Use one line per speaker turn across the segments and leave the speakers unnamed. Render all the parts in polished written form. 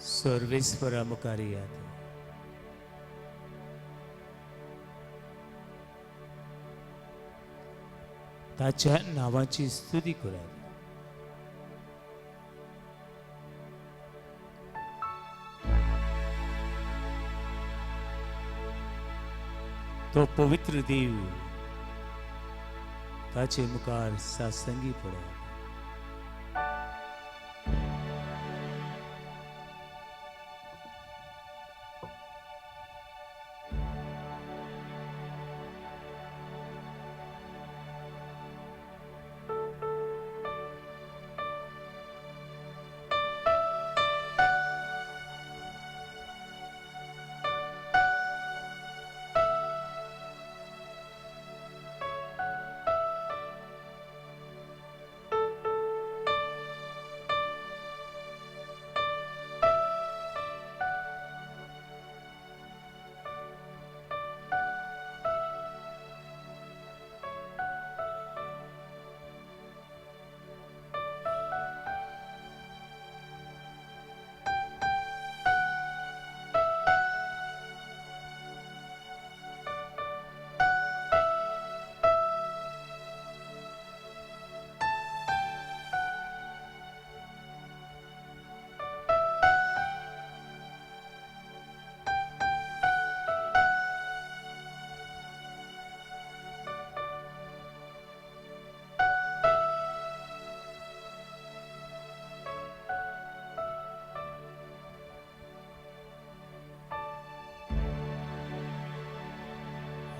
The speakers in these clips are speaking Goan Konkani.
सर्वेस्वरा मुखार येयात. ताच्या नांवाची स्तुती करात. तो पवित्र देव, ताचे मुखार सासंगी पडात.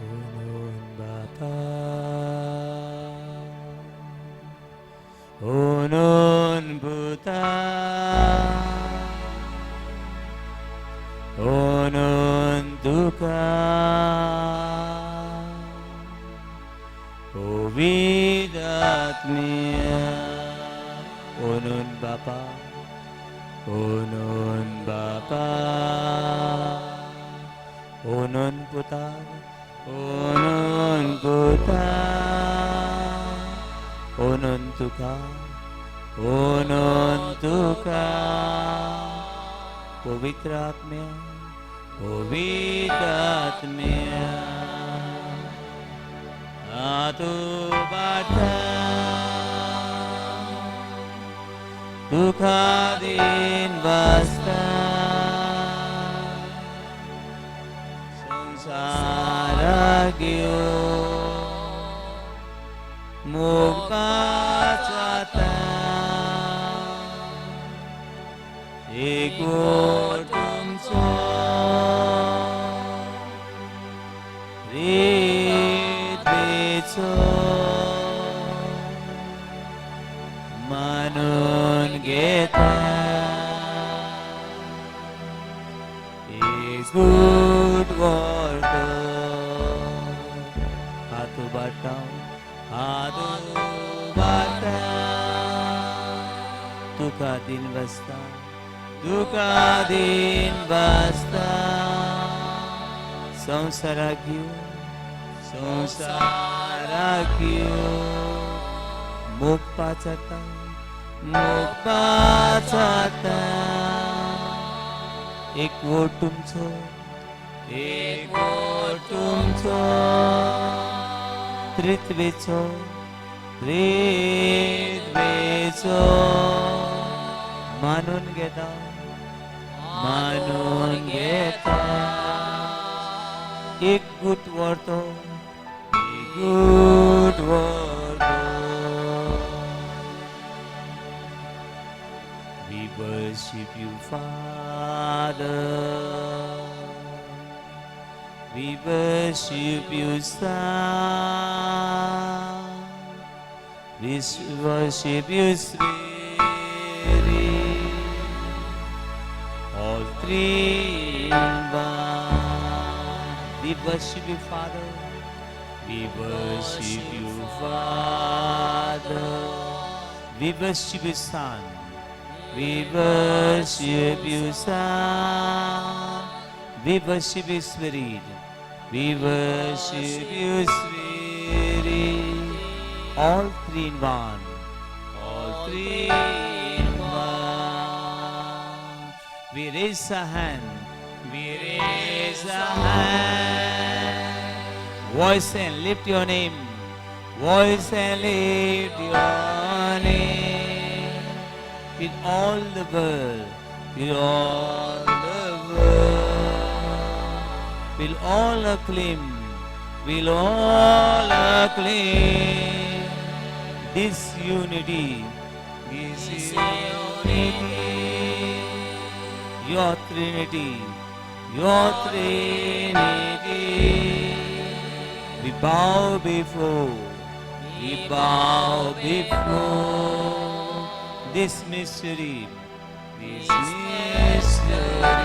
Unun Bapa, unun Putra, unun Tuka, Uvidatmia, unun Bapa, unun Bapa, unun Putra, unun Putra, unun Tuka, unun Tuka, पवित्र आत्म्या, पवित्र आत्म्या, आतु बाटा तुका दिन बसता, संसाराक मुखाचा एकवट तुमचो रितेचो मानून घेता. Is good work. हात उबारता, हात उबारता, तुका दिन बसता, तुका दिन बसता, संवसाराक घेवन, संवसाराक घेवन मोग पाचाता, मोग पाचाता, एकवट तुमचो, एकवट तुमचो, त्रित्वेचो, त्रित्वेचो मानून घेता, मानून घेता, एक गुट व्हरतो, एक गुट व्हरतो. We worship you, Father. We worship you, Son. We worship you, Spirit. All three in one. We worship you, Father. We worship you, Father. We worship you, Son. We worship you, Son. We worship you, Spirit. We worship you, Spirit. All three in one. All three in one. We We raise a hand. We raise a hand. Voice and lift your name. Voice and lift your name. With all the world, with all the world, will all acclaim, will all acclaim this unity, this unity, your Trinity, your Trinity. We bow before, we bow before this mystery, this mystery.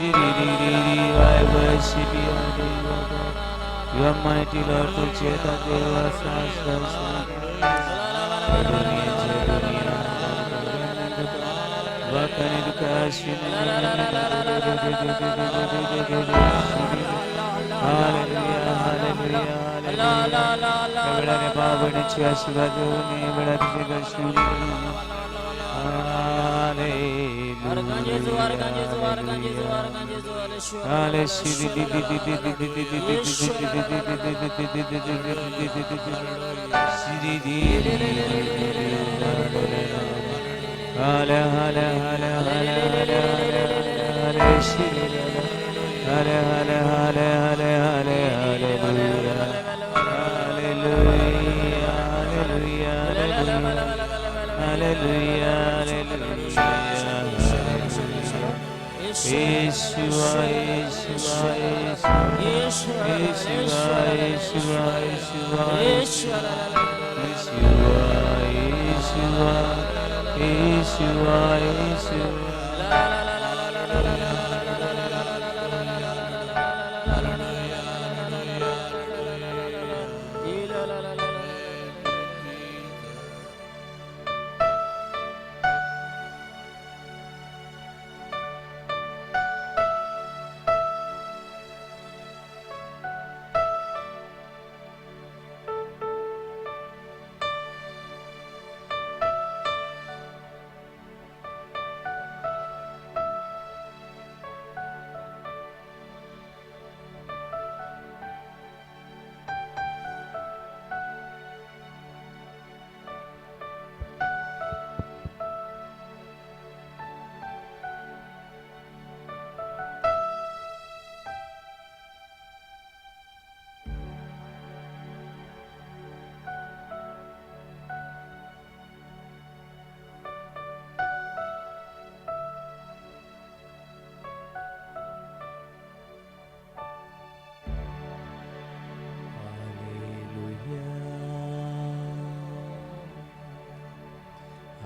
I worship you, You are mighty Lord, Cheta Deva Sastra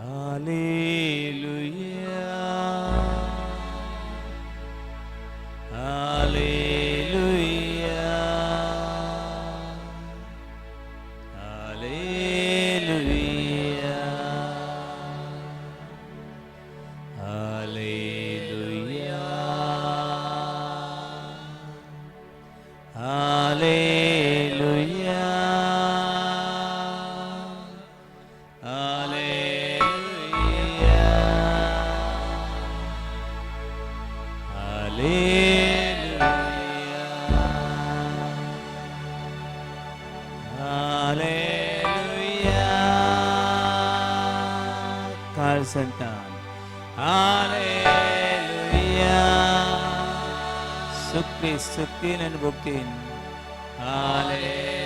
Hallelujah, hallelujah, Suktin and Buktin. Hallelujah.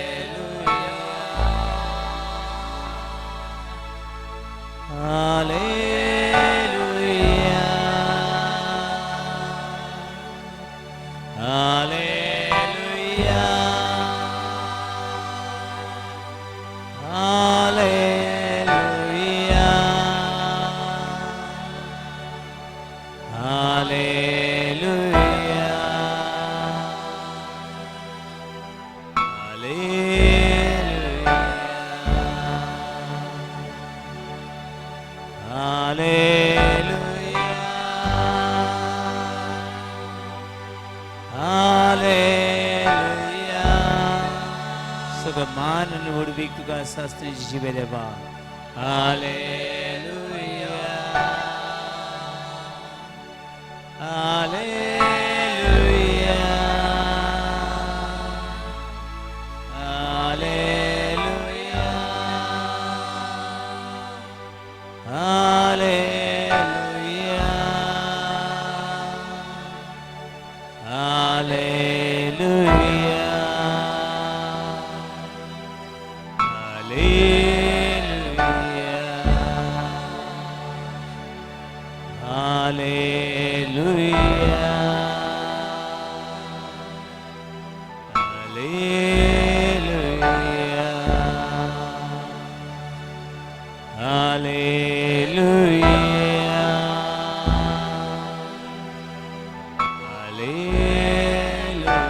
Hallelujah. Hallelujah. Hallelujah. सगळं मान आणि व्हडवीक तुका आसा जिवे देवा. Hallelujah, hallelujah, hallelujah, hallelujah, hallelujah, hallelujah, hallelujah, hallelujah, hallelujah, hallelujah, hallelujah,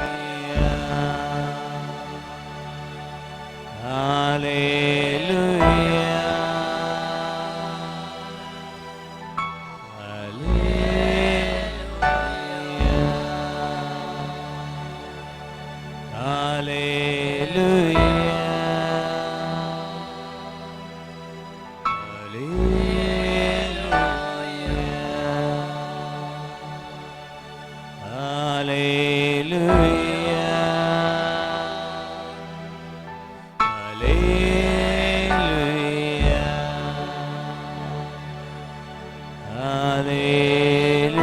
hallelujah, hallelujah, hallelujah, hallelujah,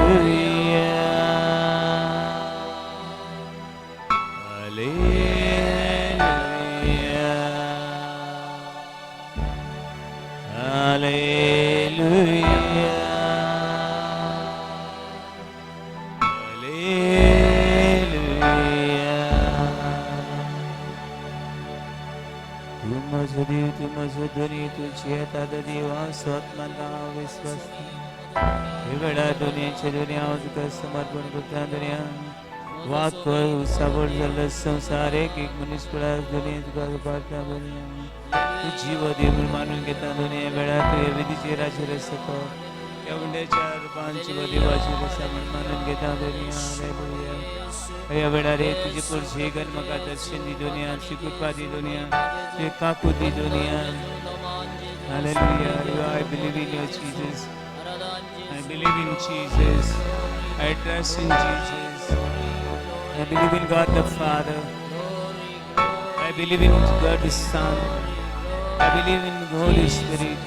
hallelujah, hallelujah, hallelujah, hallelujah, hallelujah. तूं म्हजो देव, तूं म्हजो धनी, तूं जियेता देवा स्वत्मता विश्वास. हे वेळार दुनियेचे दुनिया हांव तुका समर्पण करता. दुनिया वाक सावड जाल्लो संवसार एक एक मनीसपणा दुनिया तुका उबारता. दुनिया तूं जीव देव म्हूण मानून घेता. दुनिया वेळार तुवें विधीचेर राजेर आसा तो ह्या उंड्याच्या रुपान जीव देवाचेर आसा म्हूण मानून घेता. दुनिया, हालेलुया. ह्या वेळार हे तुजे पुरशेगन म्हाका दर्शन दी दुनिया, तुजी कृपा दी दुनिया, तुजे काकू दी दुनिया. Hallelujah. I believe in you, Jesus. I believe in Jesus. I trust in Jesus. I believe in God the Father. I believe in God the Son. I believe in the Holy Spirit.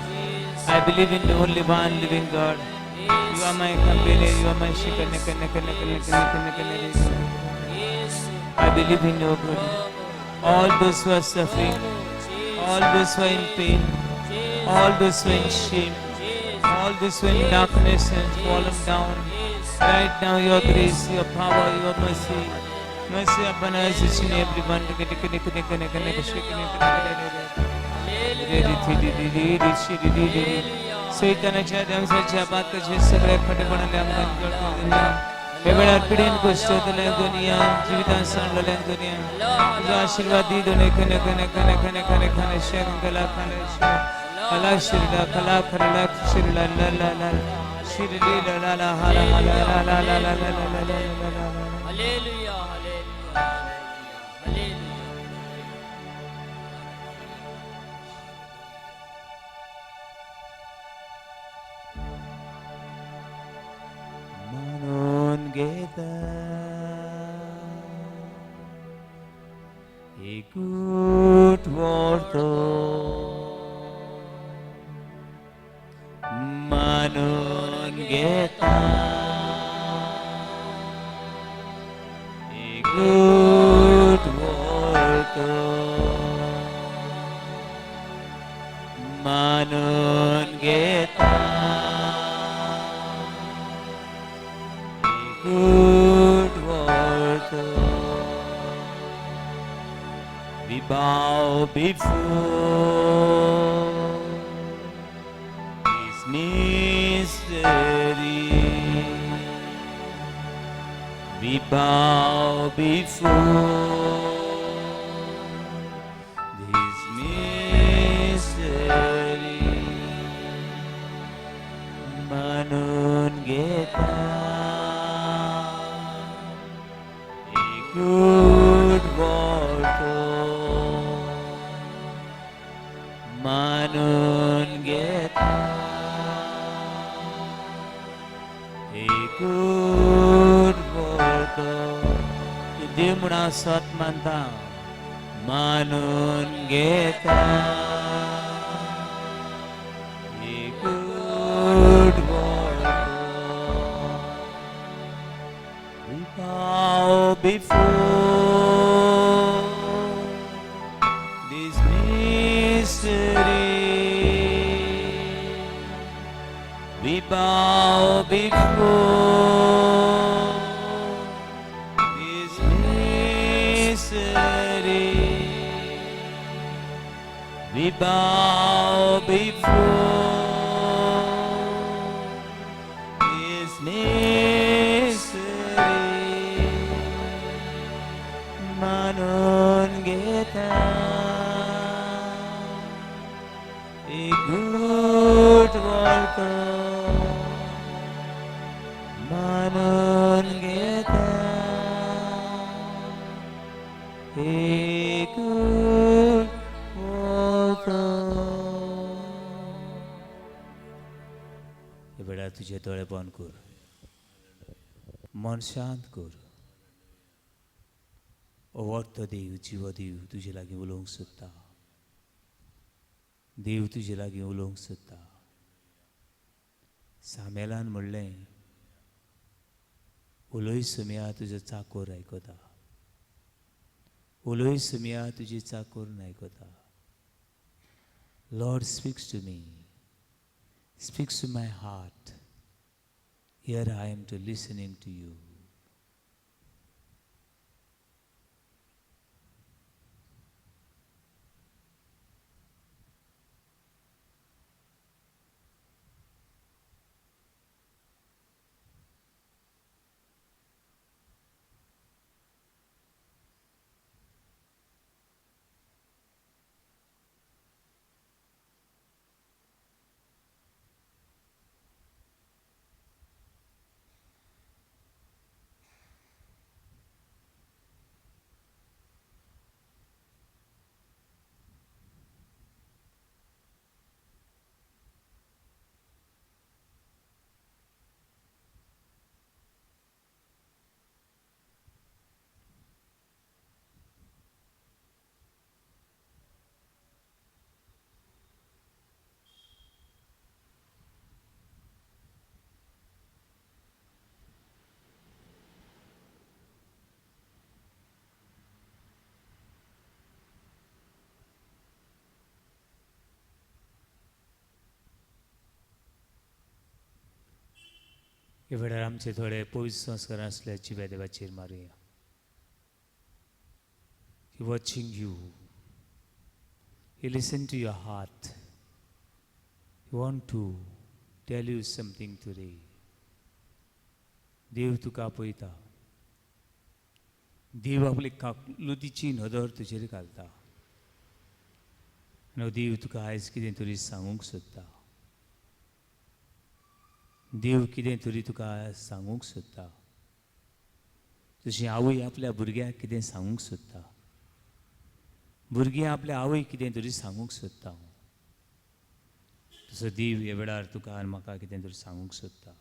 I believe in the only one living God. You are my companion. You are my shepherd. I believe in your God. All those who are suffering, all those who are in pain, all those who are in shame, all those who are in darkness and fallen down. Right now, your grace, your power, your mercy, mercy upon us, each and every one. सैतानाच्या दंशाच्या बाताचे सगळे खटेपणाले आमकां हे वेळार पिडेन कश्टतल्या दुनिया जिवितान सांडलेल्या दुनिया तुजो आशीर्वाद दी दोने खने खने खने खने खने खने शेख कला खने कला शिरला कला खरला शिरला ला ला ला शिरली ला ला ला हाला हाला ला ला ला ला ला ला ला ला ला ला.
Hallelujah, hallelujah, hallelujah.
म्हणून घेता एकूट व्हरतो, मानून घेता एकूट व्हरतो, मानून घेता एकूट व्हरतो. We bow before His mystery. We bow before this mystery. मानून घेता. एकूट वळतो मानून घेता एकूट वळतो देव म्हणा सत मानता मानून घेता एकूट वळतो. We bow before this mystery. We bow before this mystery. We bow before this mystery. मानून घेता एकूट वळतो मानून घेता एकूट वळतो. हे वेळार तुजे दोळे बंद कर, मन शांत कर. अवर्त देव, जिवो देव तुजे लागीं उलोवंक सोदता. देव तुजे लागीं उलोवंक सोदता. सामेलान म्हणलें, उलय सुमया तुजो चाकोर आयकता, उलय सुमया तुजी चाकोर आयकता. Lord speaks to me, speaks to my heart. Here I am to listening to you. ह्या वेळार आमचे थोडे पवित्र संस्कार आसल्यार जिव्या देवाचेर मारुया. He watching you. He listen to your heart. He want to tell you something today. देव तुका पळयता. देव आपली काकलुतीची नदर तुजेर घालता आनी देव तुका आयज कितें तरी सांगूंक सोदता. देव कितें तरी तुका सांगूंक सोदता. जशी आवय आपल्या भुरग्याक कितें सांगूंक सोदता, भुरगीं आपल्या आवय कितें तरी सांगूंक सोदता, तसो देव ह्या वेळार तुका आनी म्हाका कितें तरी सांगूंक सोदता.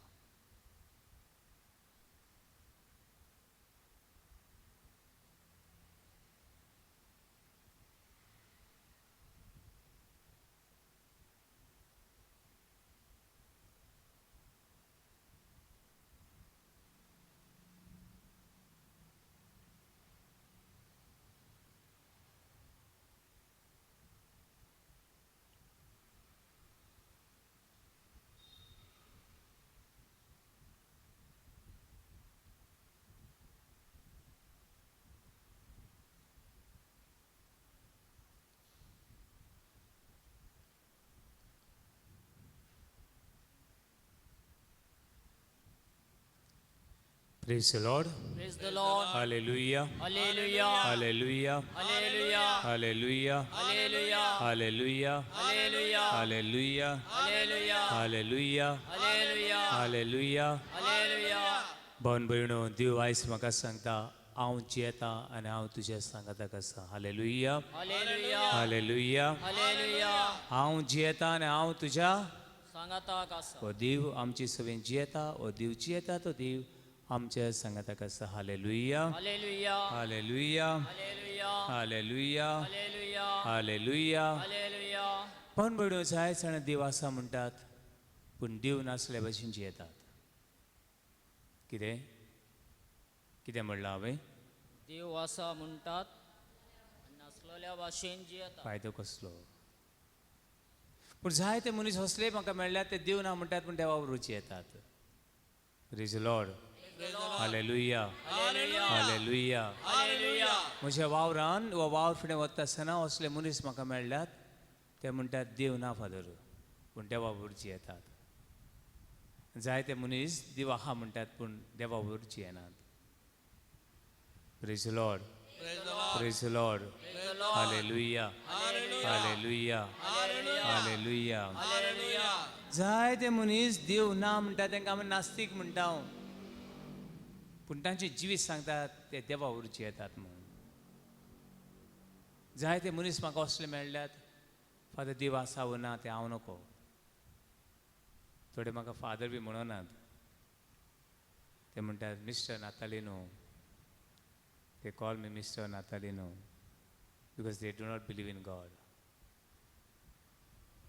Praise the Lord.
Praise the Lord.
Hallelujah.
Hallelujah.
Hallelujah.
Hallelujah.
Hallelujah.
Hallelujah.
Hallelujah.
Hallelujah.
Hallelujah.
Hallelujah.
Hallelujah.
Hallelujah.
Hallelujah.
Hallelujah.
भावन भयणो, देव आयज म्हाका सांगता, हांव जियेता आनी हांव तुज्या सांगाताक आसा. हालेलुया.
हालेलुया.
हालेलुया.
हालेलुया.
हांव जियेता आनी हांव तुज्या
सांगाताक आसा.
हो देव आमची सगळीं जियेता, हो देव जियेता, तो देव आमच्या सांगाताक आसा. Hallelujah.
Hallelujah.
Hallelujah.
Hallelujah.
Hallelujah.
Hallelujah.
Hallelujah.
Hallelujah.
पण बड्यो जाय जाणां देव आसा म्हणटात, पूण देव नासल्या भशेन जियेतात. कितें कितें म्हणलां हांवें?
देव आसा म्हणटात, नासलेल्या भाशेन जियेतात.
फायदो कसलो? पूण जायते मनीस असले म्हाका मेळ्ळ्यात, ते देव ना म्हणटात, पूण देवा बरोबर जियेतात. Praise Lord. Hallelujah. Hallelujah.
Hallelujah.
म्हज्या वावरान वा वावर फुडें वता आसतना असले मनीस म्हाका मेळ्ळ्यात, ते म्हणटात देव ना फादर, पूण देवा बरोबर जियेतात. जायते मनीस देव आहा म्हणटात, पूण देवा बरोबर जियेनात. Praise Lord. Praise Lord. Hallelujah. Hallelujah. Hallelujah. जायते मनीस देव ना म्हणटा, तांकां आमी नास्तीक म्हणटा, पूण तांचे जिवीत सांगतात ते देवा बरोबर जियेतात म्हणून. जायते मनीस म्हाका असले मेळ्ळ्यात, फादर देव आसा वो ना तें हांव नको. थोडे म्हाका फादर बी म्हणनात, ते म्हणटात mister नातालिनो. They call me Mister Natalino because they do not believe in God.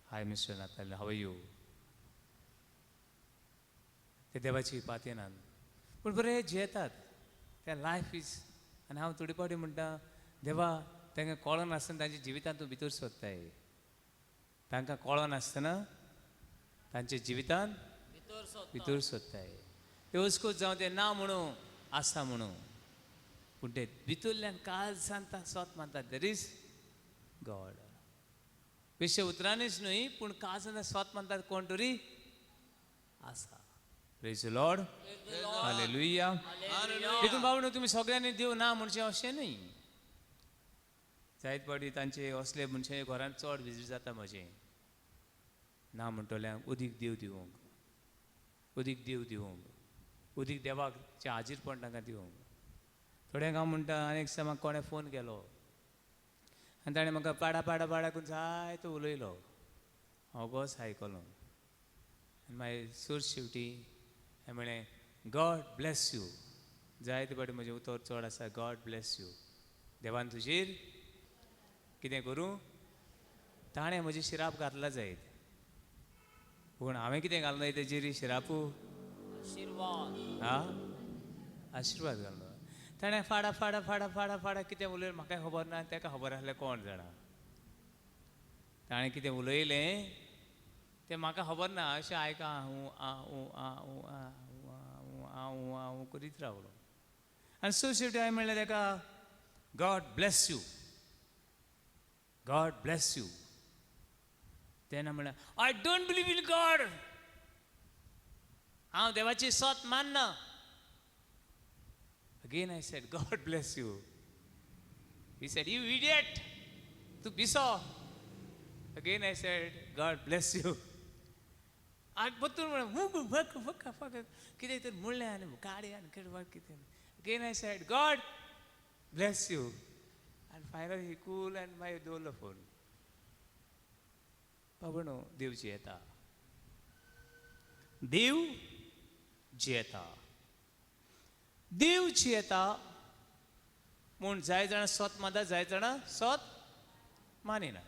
Hi Mister Natalino, how are you? ते देवाची पातयेनात, पूण बरें जियेतात. ते लायफ is. आनी हांव थोडे फावटी म्हणटा, देवा तांकां कळनासतना तांच्या जिवितांत तूं भितर सोदताय. तांकां कळनासतना तांच्या जिवितांत भितर सोदताय. ते वचकूच जावं ते ना म्हणूं आसा म्हणूं, पूण ते भितरल्यान काळजान स्वत मानतात there is God. बेश्टे उतरांनीच न्हय, पूण काळजान स्वत मानतात कोण तरी आसा. Praise Lord. हालेलुया. देखून बाबा तुमी सगळ्यांनी देव ना म्हणचें अशें न्हय. जायत फावटी तांचे असले मनशे घरांत चड विजीट जाता म्हजें. ना म्हणटल्यांक उदीक देव दिवंक, उदीक देव दिवंक, उदीक देवाक हाजीरपण तांकां दिवंक. थोड्यांक हांव म्हणटा, आनी एक दिसा म्हाका कोणें फोन केलो आनी ताणें म्हाका पाडा पाडा पाडा करून जायतो उलयलो. हांव गोस आयकलो आनी मागीर सूर शेवटी हांवें म्हळें गॉड ब्लेस you. जायते फावटी म्हजें उतर चड आसा, गॉड ब्लेस you. देवान तुजेर कितें करूं? ताणें म्हजें शिराप घातला जायत, पूण हांवें कितें घालना तेजेर शिरापू?
आशिर्वाद.
हा, आशिर्वाद घालना. ताणें फाडा फाडा फाडा फाडा फाडा कितें उलयलें म्हाका खबर ना, ताका खबर आसलें कोण जाणा. ताणें कितें उलयलें तें म्हाका खबर ना. अशें आयका हांव आ ऊ आ ऊ आ ऊ आ ऊ आ ऊ आ ऊ करीत रावलो. आनी सो शेवटी हांवें म्हणलें ताका, God bless you, God bless you. तेन्ना म्हणलें I don't believe in God, हांव देवाची सत मानना. Again I said, God bless you. He said, you idiot, tu biso. Again I said, God bless you. कितें तर म्हणलें आनी गाडी आनी कितें कितें. Again I said, God bless you. And finally he cool and मागीर दवरलो फोन. बाबा न्हू, देव जियेता, देव जियेता, देव जियेता म्हूण जाय जाणां सत मानतात, जाय जाणां सत मानिनात.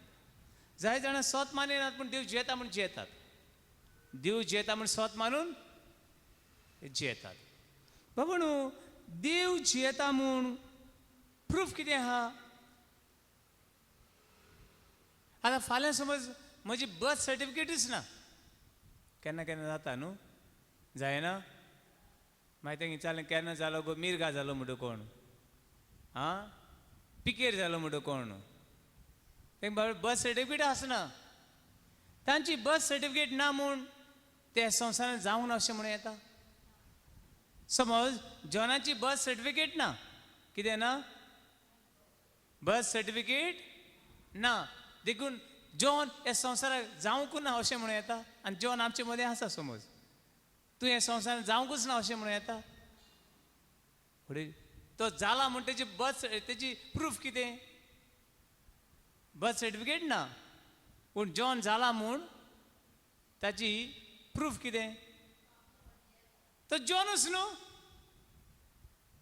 जाय जाणां सत मानिनात पूण देव जियेता म्हूण जियेतात. देव जियेता म्हूण सत मानून जियेतात. बाबा न्हू, देव जियेता म्हूण प्रूफ कितें आहा? आतां फाल्यां समज म्हजी बर्थ सर्टिफिकेटूच ना, केन्ना केन्ना जाता न्हू, जायना? मागीर तेंगे विचारलें केन्ना जालो गो, मिर्गा जालो म्हणटा कोण, आं पिकेर जालो म्हणटा कोण. तेंगे बर्थ सर्टिफिकेट आसना. तांची बर्थ सर्टिफिकेट ना म्हूण ते संवसारांत जावंक ना अशें म्हणूं येता? समज जॉनाची बर्थ सर्टिफिकेट ना, कितें ना? बर्थ सर्टिफिकेट ना, देखून जॉन ह्या संवसाराक जावंकूच ना अशें म्हणूं येता? आनी जॉन आमचे मदें आसा, समज तूं ह्या संवसारांत जावंकूच ना अशें म्हणूं येता? फुडें तो जाला म्हूण तेजी बर्थ, तेजी प्रूफ कितें? बर्थ सर्टिफिकेट ना, पूण जॉन जाला म्हूण ताची प्रूफ कितें? तो जॉनूच न्हू.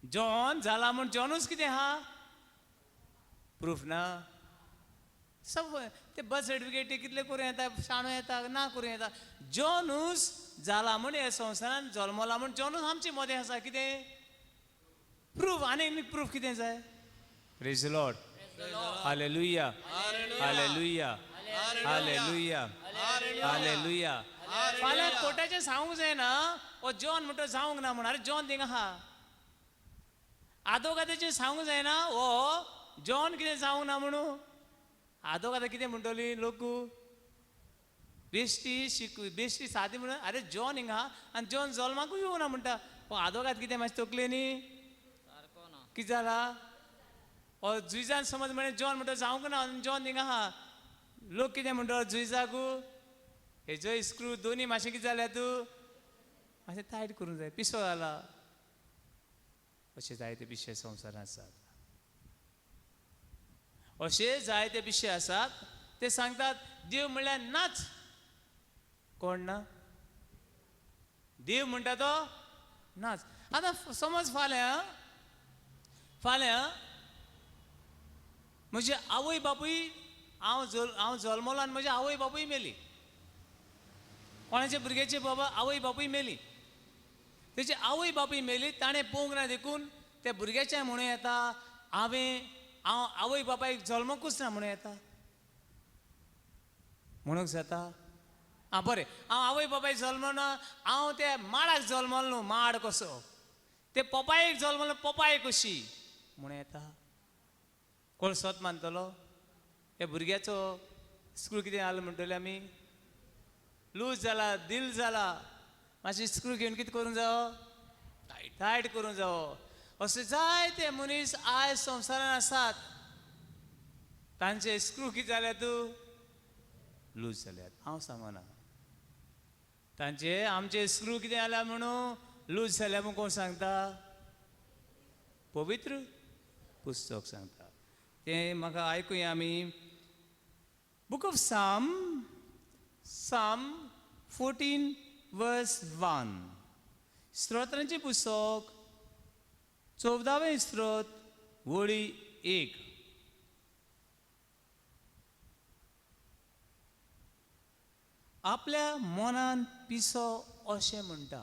जॉन जाला म्हूण जॉनूच कितें आहा? प्रूफ ना. सब ते बर्थ सर्टिफिकेट कितले करूं येता, शाणो येता, ना करूं येता. जॉनूच जाला म्हूण ह्या संवसारान जल्मला म्हूण जॉनूच आमचे मदें आसा. कितें प्रूफ? आनीक प्रूफ कितें जाय? Praise the Lord. Hallelujah. Hallelujah. Hallelujah. Hallelujah. फाल्यां कोर्टाचें सांगूंक जायना हो जॉन म्हणटा जावंक ना म्हूण. आरे जॉन थिंगा आहा. आदोगादाचें सांगूंक जायना हो जॉन कितें जावंक ना म्हणून. आदोगादा कितें म्हणटली लोक? बेश्टी शिक, बेश्टी सादी म्हणून. आरे जॉन हिंगा आनी जॉन जल्माकूय येवना म्हणटा. पूण आदोगाद कितें मातशें तकले न्ही
सारको ना.
कितें जाला? हो जुयजान समज म्हळें जॉन म्हणटा जावंक ना आनी जॉन थिंगा आहा. लोक कितें म्हणटा जुयजाकू? हेजो स्क्रू दोनी मातशें कितें जाल्या तूं मातशें टायट करूंक जाय, पिसो जाला. अशें जायते पिशे संवसारांत आसात. अशे जायते पिशे आसात. ते सांगतात देव म्हणल्यार नाच. कोण ना? देव म्हणटा तो नाच. आतां समज फाल्यां फाल्यां म्हजी आवय बापूय, हांव जल्मलो आनी म्हजी आवय बापूय मेली. कोणाच्या भुरग्याचे बाबा आवय बापूय मेली. तेची आवय बापूय मेली, ताणें पळोवंक ना देखून त्या भुरग्याचें म्हणूं येता हांव आवय बापायक जल्मकूच ना म्हणूं येता. म्हणूंक जाता? आं बरें, हांव आवय बापायक जल्मना, हांव त्या माडाक जल्मलो न्हू, माड कसो, ते पपायेक जल्मलो, पपाय कशी म्हणूं येता. कोण सत मानतलो? ह्या भुरग्याचो स्क्रू कितें जालो म्हणटले आमी? लूज जाला, दिल जाला. मातशें स्क्रू घेवन कितें करूंक जावो? टायट करूंक जावो. अशे जायते मनीस आयज संवसारान आसात, तांचे स्क्रू कितें जाल्यात? लूज जाल्यात. हांव सांगना तांचे आमचे स्क्रू कितें जाल्या म्हणून, लूज जाल्या म्हूण. कोण सांगता? पवित्र पुस्तक सांगता. तें म्हाका आयकुया आमी. Book of Psalm, Psalm 14 verse 1. स्तोत्रांचें पुस्तक 14वें स्त्रोत वळी 1. आपल्या मनान पिसो अशें म्हणटा.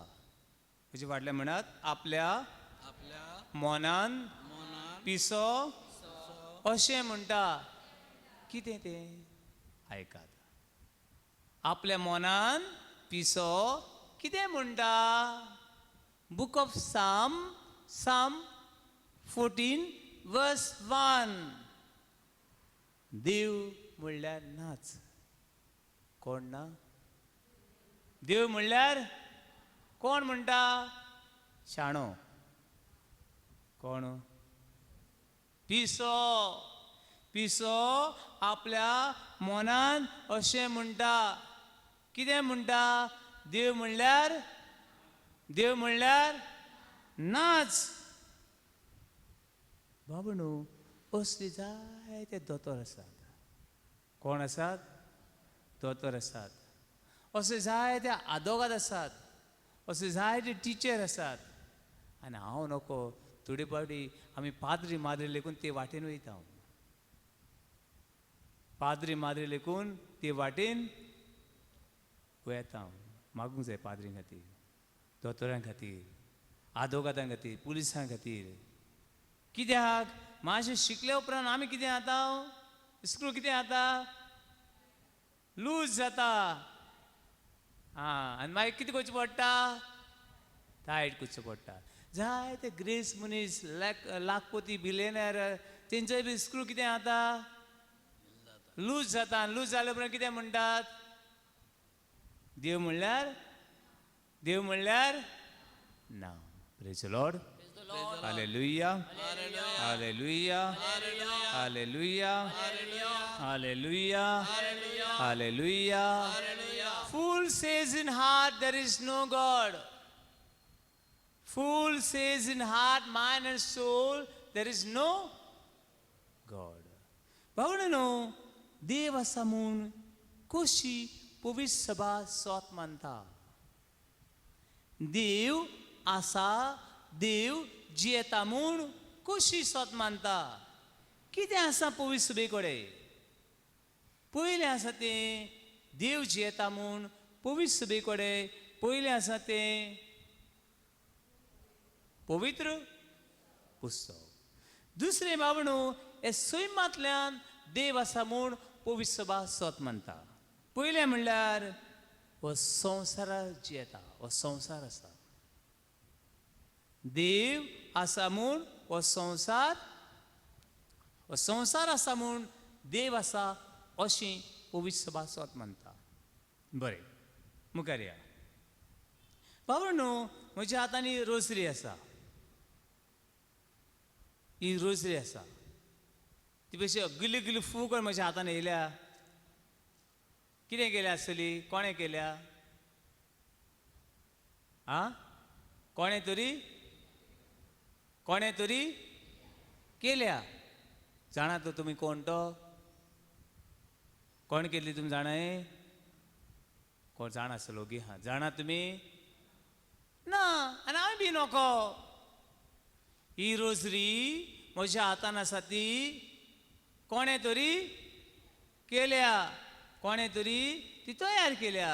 म्हजे फाटल्यान म्हणात, आपल्या मनान पिसो अशें म्हणटा. कितें तें आयकात. आपल्या मनान पिसो कितें म्हणटा? Book of Psalm, Psalm 14 verse 1. देव म्हणल्यार नाच. कोण ना? देव म्हणल्यार कोण म्हणटा? शाणो. कोण? पिसो. पिसो आपल्या मनान अशें म्हणटा. कितें म्हणटा? देव म्हणल्यार, देव म्हणल्यार नाच. बाबा न्हू, असले जायते दोतोर आसात. कोण आसात? दोतोर आसात. अशे जायते आदोगाद आसात. अशे जायते टिचर आसात. आनी हांव नको, थोडे फावटी आमी पाद्री माद्री लेखून ते वाटेन वयता. पाद्री माद्री लेखून ते वाटेन वयता. मागूंक जाय पाद्री खातीर, दोतोरां खातीर, आदोगादां खातीर, पुलिसां खातीर. कित्याक? मातशें शिकले उपरांत आमी कितें जाता? स्क्रू कितें जाता? लूज जाता. आं, आनी मागीर कितें करचें पडटा? टायट करचें पडटा. जायते ग्रेस मनीस, लाखपती, बिलियनर, तेंचोय बी स्क्रू कितें जाता? लूज जाता. आनी लूज जाले उपरांत कितें म्हणटात? देव म्हणल्यार, देव म्हणल्यार ना. Praise the Lord. Hallelujah. Hallelujah. Hallelujah. Hallelujah. Hallelujah. Fool says in heart there is no God. Fool says in heart, mind and soul, there is no God. भावंडांनो, देव आसा म्हूण कशी पवित्र सभा सोत मानता? देव आसा, देव जियेता म्हूण कशी सोत मानता? कितें आसा पवित्र सभे कडेन? पयलें आसा तें देव जियेता म्हूण पवित्र सभे कडेन पयलें आसा तें पवित्र पुस्तक. दुसरें बाबणू, हे सैमांतल्यान देव आसा म्हूण पवित्र सभा सोत मानता. पयलें म्हणल्यार हो संवसार जियेता, हो संवसार आसा. देव आसा म्हूण हो संवसार, हो संवसार आसा म्हूण देव आसा अशी पवित्र सभा सोत मानता. बरें, मुखार या. बाबा, म्हज्या हातांनी रोजरी आसा. ही रोजरी आसा ती कशी गिली गिली फूक म्हज्या हातान येयल्या. कितें केल्या आसतली? कोणें केल्या? आं, कोणें तरी, कोणें तरी केल्या. जाणा तो तुमी कोण तो? कोण केल्ली तुमी जाणाय? कोण जाणा आसलो गी? हां, जाणा तुमी ना? आनी हांवें बी नको. ही रोजरी म्हज्या हातान आसा ती कोणें तरी केल्या, कोणें तरी ती तयार केल्या.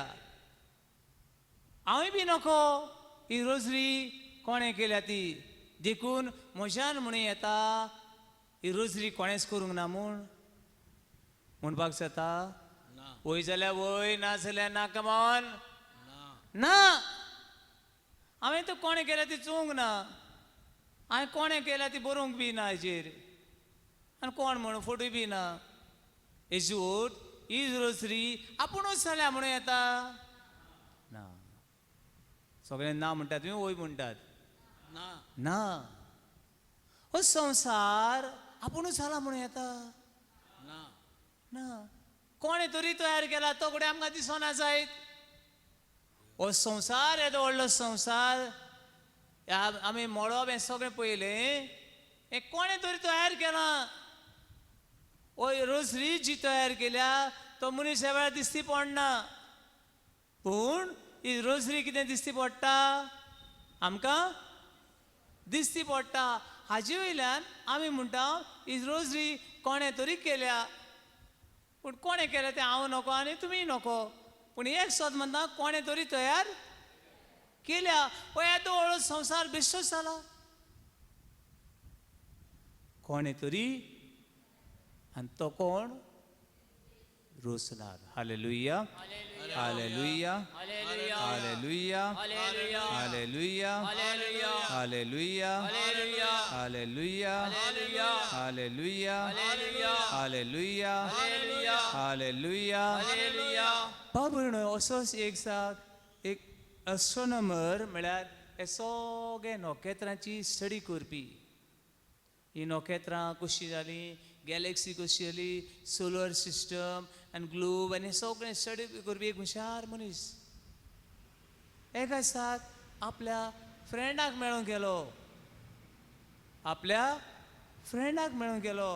हांवें बी नको ही रोजरी कोणें केल्या ती. देखून म्हज्यान म्हणूं येता ही रोजरी कोणेंच करूंक ना म्हूण म्हणपाक जाता? वय जाल्यार वय, ना जाल्यार ना. कमॉन ना. हांवें तर कोणें केल्या ती चोवंक ना. हांवें कोणें केल्या ती बरोवंक बी ना हेजेर, आनी कोण म्हणून फोटोय बी ना. हेजी ओट ही रोजरी आपुणूच जाल्या म्हणूं येता ना? सगळे ना म्हणटात, तुमी वय म्हणटात ना. हो संवसार आपुणूच जाला म्हणूं येता ना? कोणें तरी तयार केला तो कडेन आमकां दिसना जायत. हो संवसार येदो व्हडलो संवसार, आमी मळब हें सगळें पळयलें, हें कोणें तरी तयार केलां. हो रोजरी जी तयार केल्या तो मनीस ह्या वेळार दिसती पडना, पूण ही रोजरी कितें दिसती पडटा आमकां? दिसती पडटा. हाजे वयल्यान आमी म्हणटा ही रोजरी कोणें तरी केल्या. पूण कोणें केल्या तें हांव नको आनी तुमी नको, पूण एक सोद म्हणटा कोणें तरी तयार केल्या. हो येदो व्हडलो संवसार बेश्टोच जाला, कोणें तरी, आनी तो कोण? रोसनार. Hallelujah, hallelujah, hallelujah, hallelujah, hallelujah, hallelujah, hallelujah, hallelujah, hallelujah. बाबू, असोच एक साक एक एस्ट्रोनॉमर, म्हळ्यार हे सगळे नखेत्रांची स्टडी करपी, ही नखेत्रां कशीं जालीं, गॅलेक्सी कशी जाली, सोलर सिस्टम आनी ग्लोब आनी सगळें स्टडी करपी एक हुशार मनीस एका दिसाक आपल्या फ्रेंडाक मेळूंक गेलो. आपल्या फ्रेंडाक मेळूंक गेलो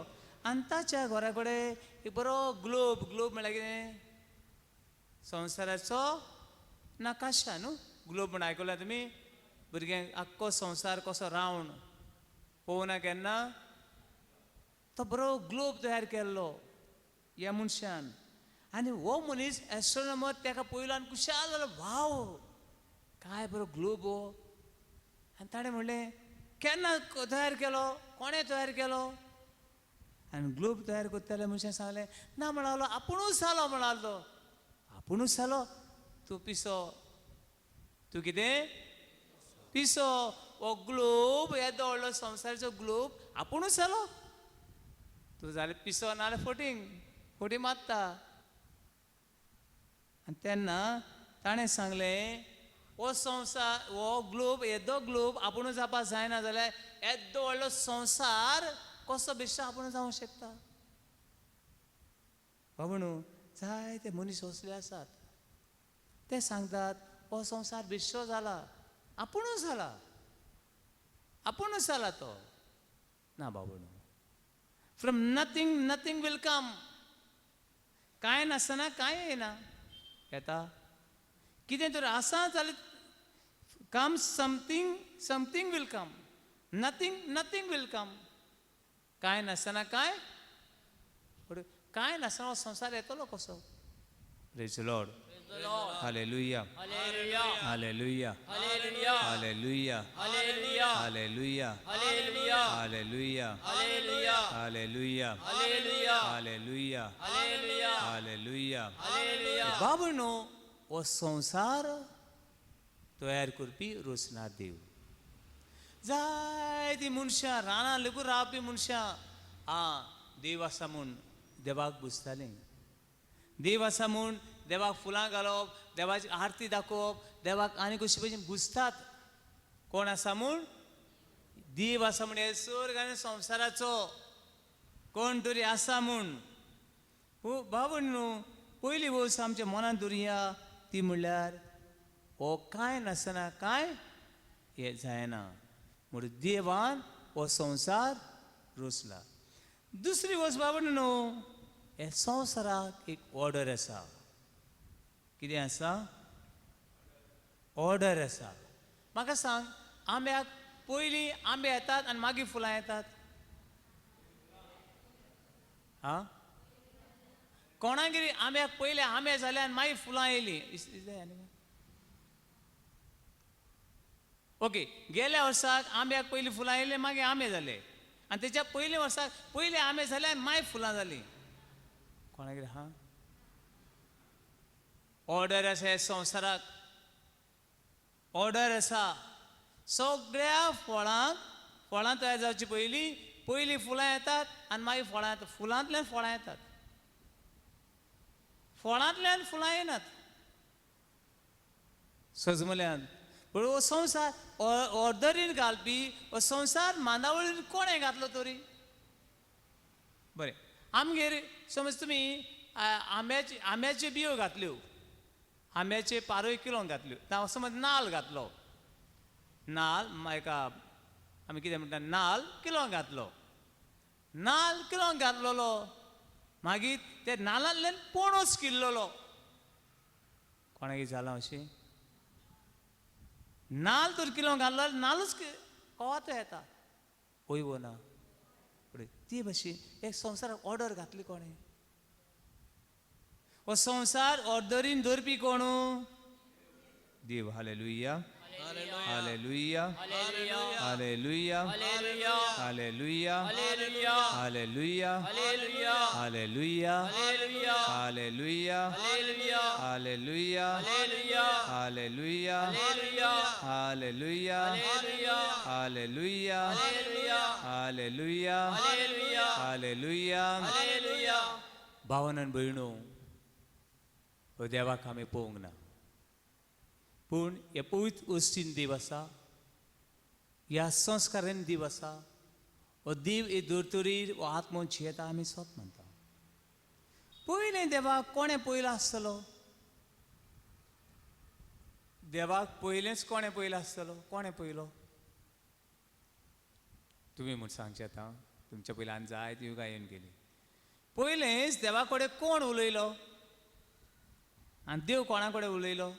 आनी ताच्या घरा कडेन एक बरो ग्लोब. ग्लोब म्हळ्यार कितें? संवसाराचो नकाशा न्हू. ग्लोब म्हण आयकला तुमी भुरग्यांक? आख्खो संवसार कसो रावंड पळोवना केन्ना? तो बरो ग्लोब तयार केल्लो ह्या मनशान. आनी हो मनीस एस्ट्रोनॉमर ताका पळयलो आनी खुशाल जालो, वाव काय बरो ग्लोब हो. आनी ताणें म्हणलें, केन्ना तयार केलो, कोणें तयार केलो? आनी ग्लोब तयार करतल्या मनशान सांगलें, ना म्हणालो, आपुणूच जालो. म्हणालो, आपुणूच जालो? तूं पिसो, तूं कितें पिसो? हो ग्लोब येदो व्हडलो संवसाराचो ग्लोब आपुणूच जालो? तूं जालें पिसो नाजाल्यार फोटींग फोटी मारता. आनी तेन्ना ताणें सांगलें, हो संवसार, हो ग्लोब, येदो ग्लोब आपुणूच जावपाक जायना जाल्यार येदो व्हडलो संवसार कसो बेश्टो आपूण जावंक शकता? बाबा न्हू, जायते मनीस असले आसात, ते सांगतात हो संवसार बेश्टो जाला, आपुणूच जाला. आपुणूच जाला तो. ना बाबू न्हू, from nothing nothing will come. कांय नासतना कांय येना, येता कितें तर आसा जाल्यार come something, something will come. Nothing nothing will come. कांय नासतना कांय, कांय नासतना हो संवसार येतलो कसो? Praise the Lord. Hallelujah. Hallelujah. Hallelujah. Hallelujah. Hallelujah. Hallelujah. Hallelujah. Hallelujah. बाबू न्हू, हो संवसार तयार करपी रचना देव. जायतीं मनशां रानां लेगून रावपी मनशां आं देव आसा म्हूण देवाक पुजतालीं. देव आसा म्हूण देवाक फुलां घालप, देवाची आरती दाखोवप, देवाक आनी कशे भशेन पुजतात. कोण आसा म्हूण? देव आसा म्हूण. हे स्वर्ग आनी संवसाराचो कोण तरी आसा म्हूण. बाबू न्हू, पयली वस्त आमच्या मनांत दवरुया ती म्हणल्यार हो कांय नासतना कांय हें जायना म्हणून देवान हो संवसार रचला. दुसरी वस्त बाबा न्हू, हे संवसाराक एक ऑर्डर आसा. कितें आसा? ऑर्डर आसा. म्हाका सांग, आंब्याक पयलीं आंबे येतात आनी मागीर फुलां येतात? आं, कोणागेर आंब्याक पयले आंबे जाले आनी मागीर फुलां येयलीं? ओके, गेल्या वर्साक आंब्याक पयलीं फुलां येयलीं, मागीर आंबे जाले, आनी तेच्या पयल्या वर्साक पयले आंबे जाले आनी मागीर फुलां जालीं. कोणागेर? हां, ऑर्डर आसा ह्या संवसाराक, ऑर्डर आसा. सगळ्या फळांक फळां तयार जावची पयलीं पयलीं फुलां येतात आनी मागीर फळां येतात. फुलांतल्यान फळां येतात, फळांतल्यान फुलां येनात. सजमल्यान पूण हो संवसार ऑर्डरीन घालपी हो संवसार मांदावळीन कोणें घातलो तरी? बरें, आमगेर समज तुमी आंब्याची आंब्याच्यो बियो घातल्यो, आंब्याचे पारोय किलोन घातल्यो, ना समज नाल घातलो, नाल एका आमी कितें म्हणटा, नाल किलोन घातलो, नाल किलोन घातलोलो, मागीर ते नालांतल्यान पणस किल्लोलो. कोणागेर जालां अशें? नाल तर किलो घातलो, नालूच कवातो येता, वय वो ना? ते भशेन एक संवसाराक ऑर्डर घातली कोणें? हो संवसार ऑर्डरीन दवरपी कोण? देव. Hallelujah. Hallelujah. Hallelujah. Hallelujah. Hallelujah. Hallelujah. Hallelujah. Hallelujah. Hallelujah. Hallelujah. Hallelujah. Hallelujah. Hallelujah. भावनान भयणो, हो देवाक आमी पळोवंक ना, पूण हे पवित्र वस्तीन देव आसा, ह्या संस्कारान देव आसा. हो देव हे धर्तरीर हो आत्मो जियेता आमी सोत मानता. पयलें देवाक कोणें पयलो आसतलो? देवाक पयलेंच कोणें पयलो आसतलो? कोणें पयलो? तुमी म्हूण सांगचें आतां, तुमच्या पयलीं आनी जायतीं युगां येवन गेलीं. पयलेंच देवा कडेन कोण उलयलो आनी देव कोणा कडेन उलयलो?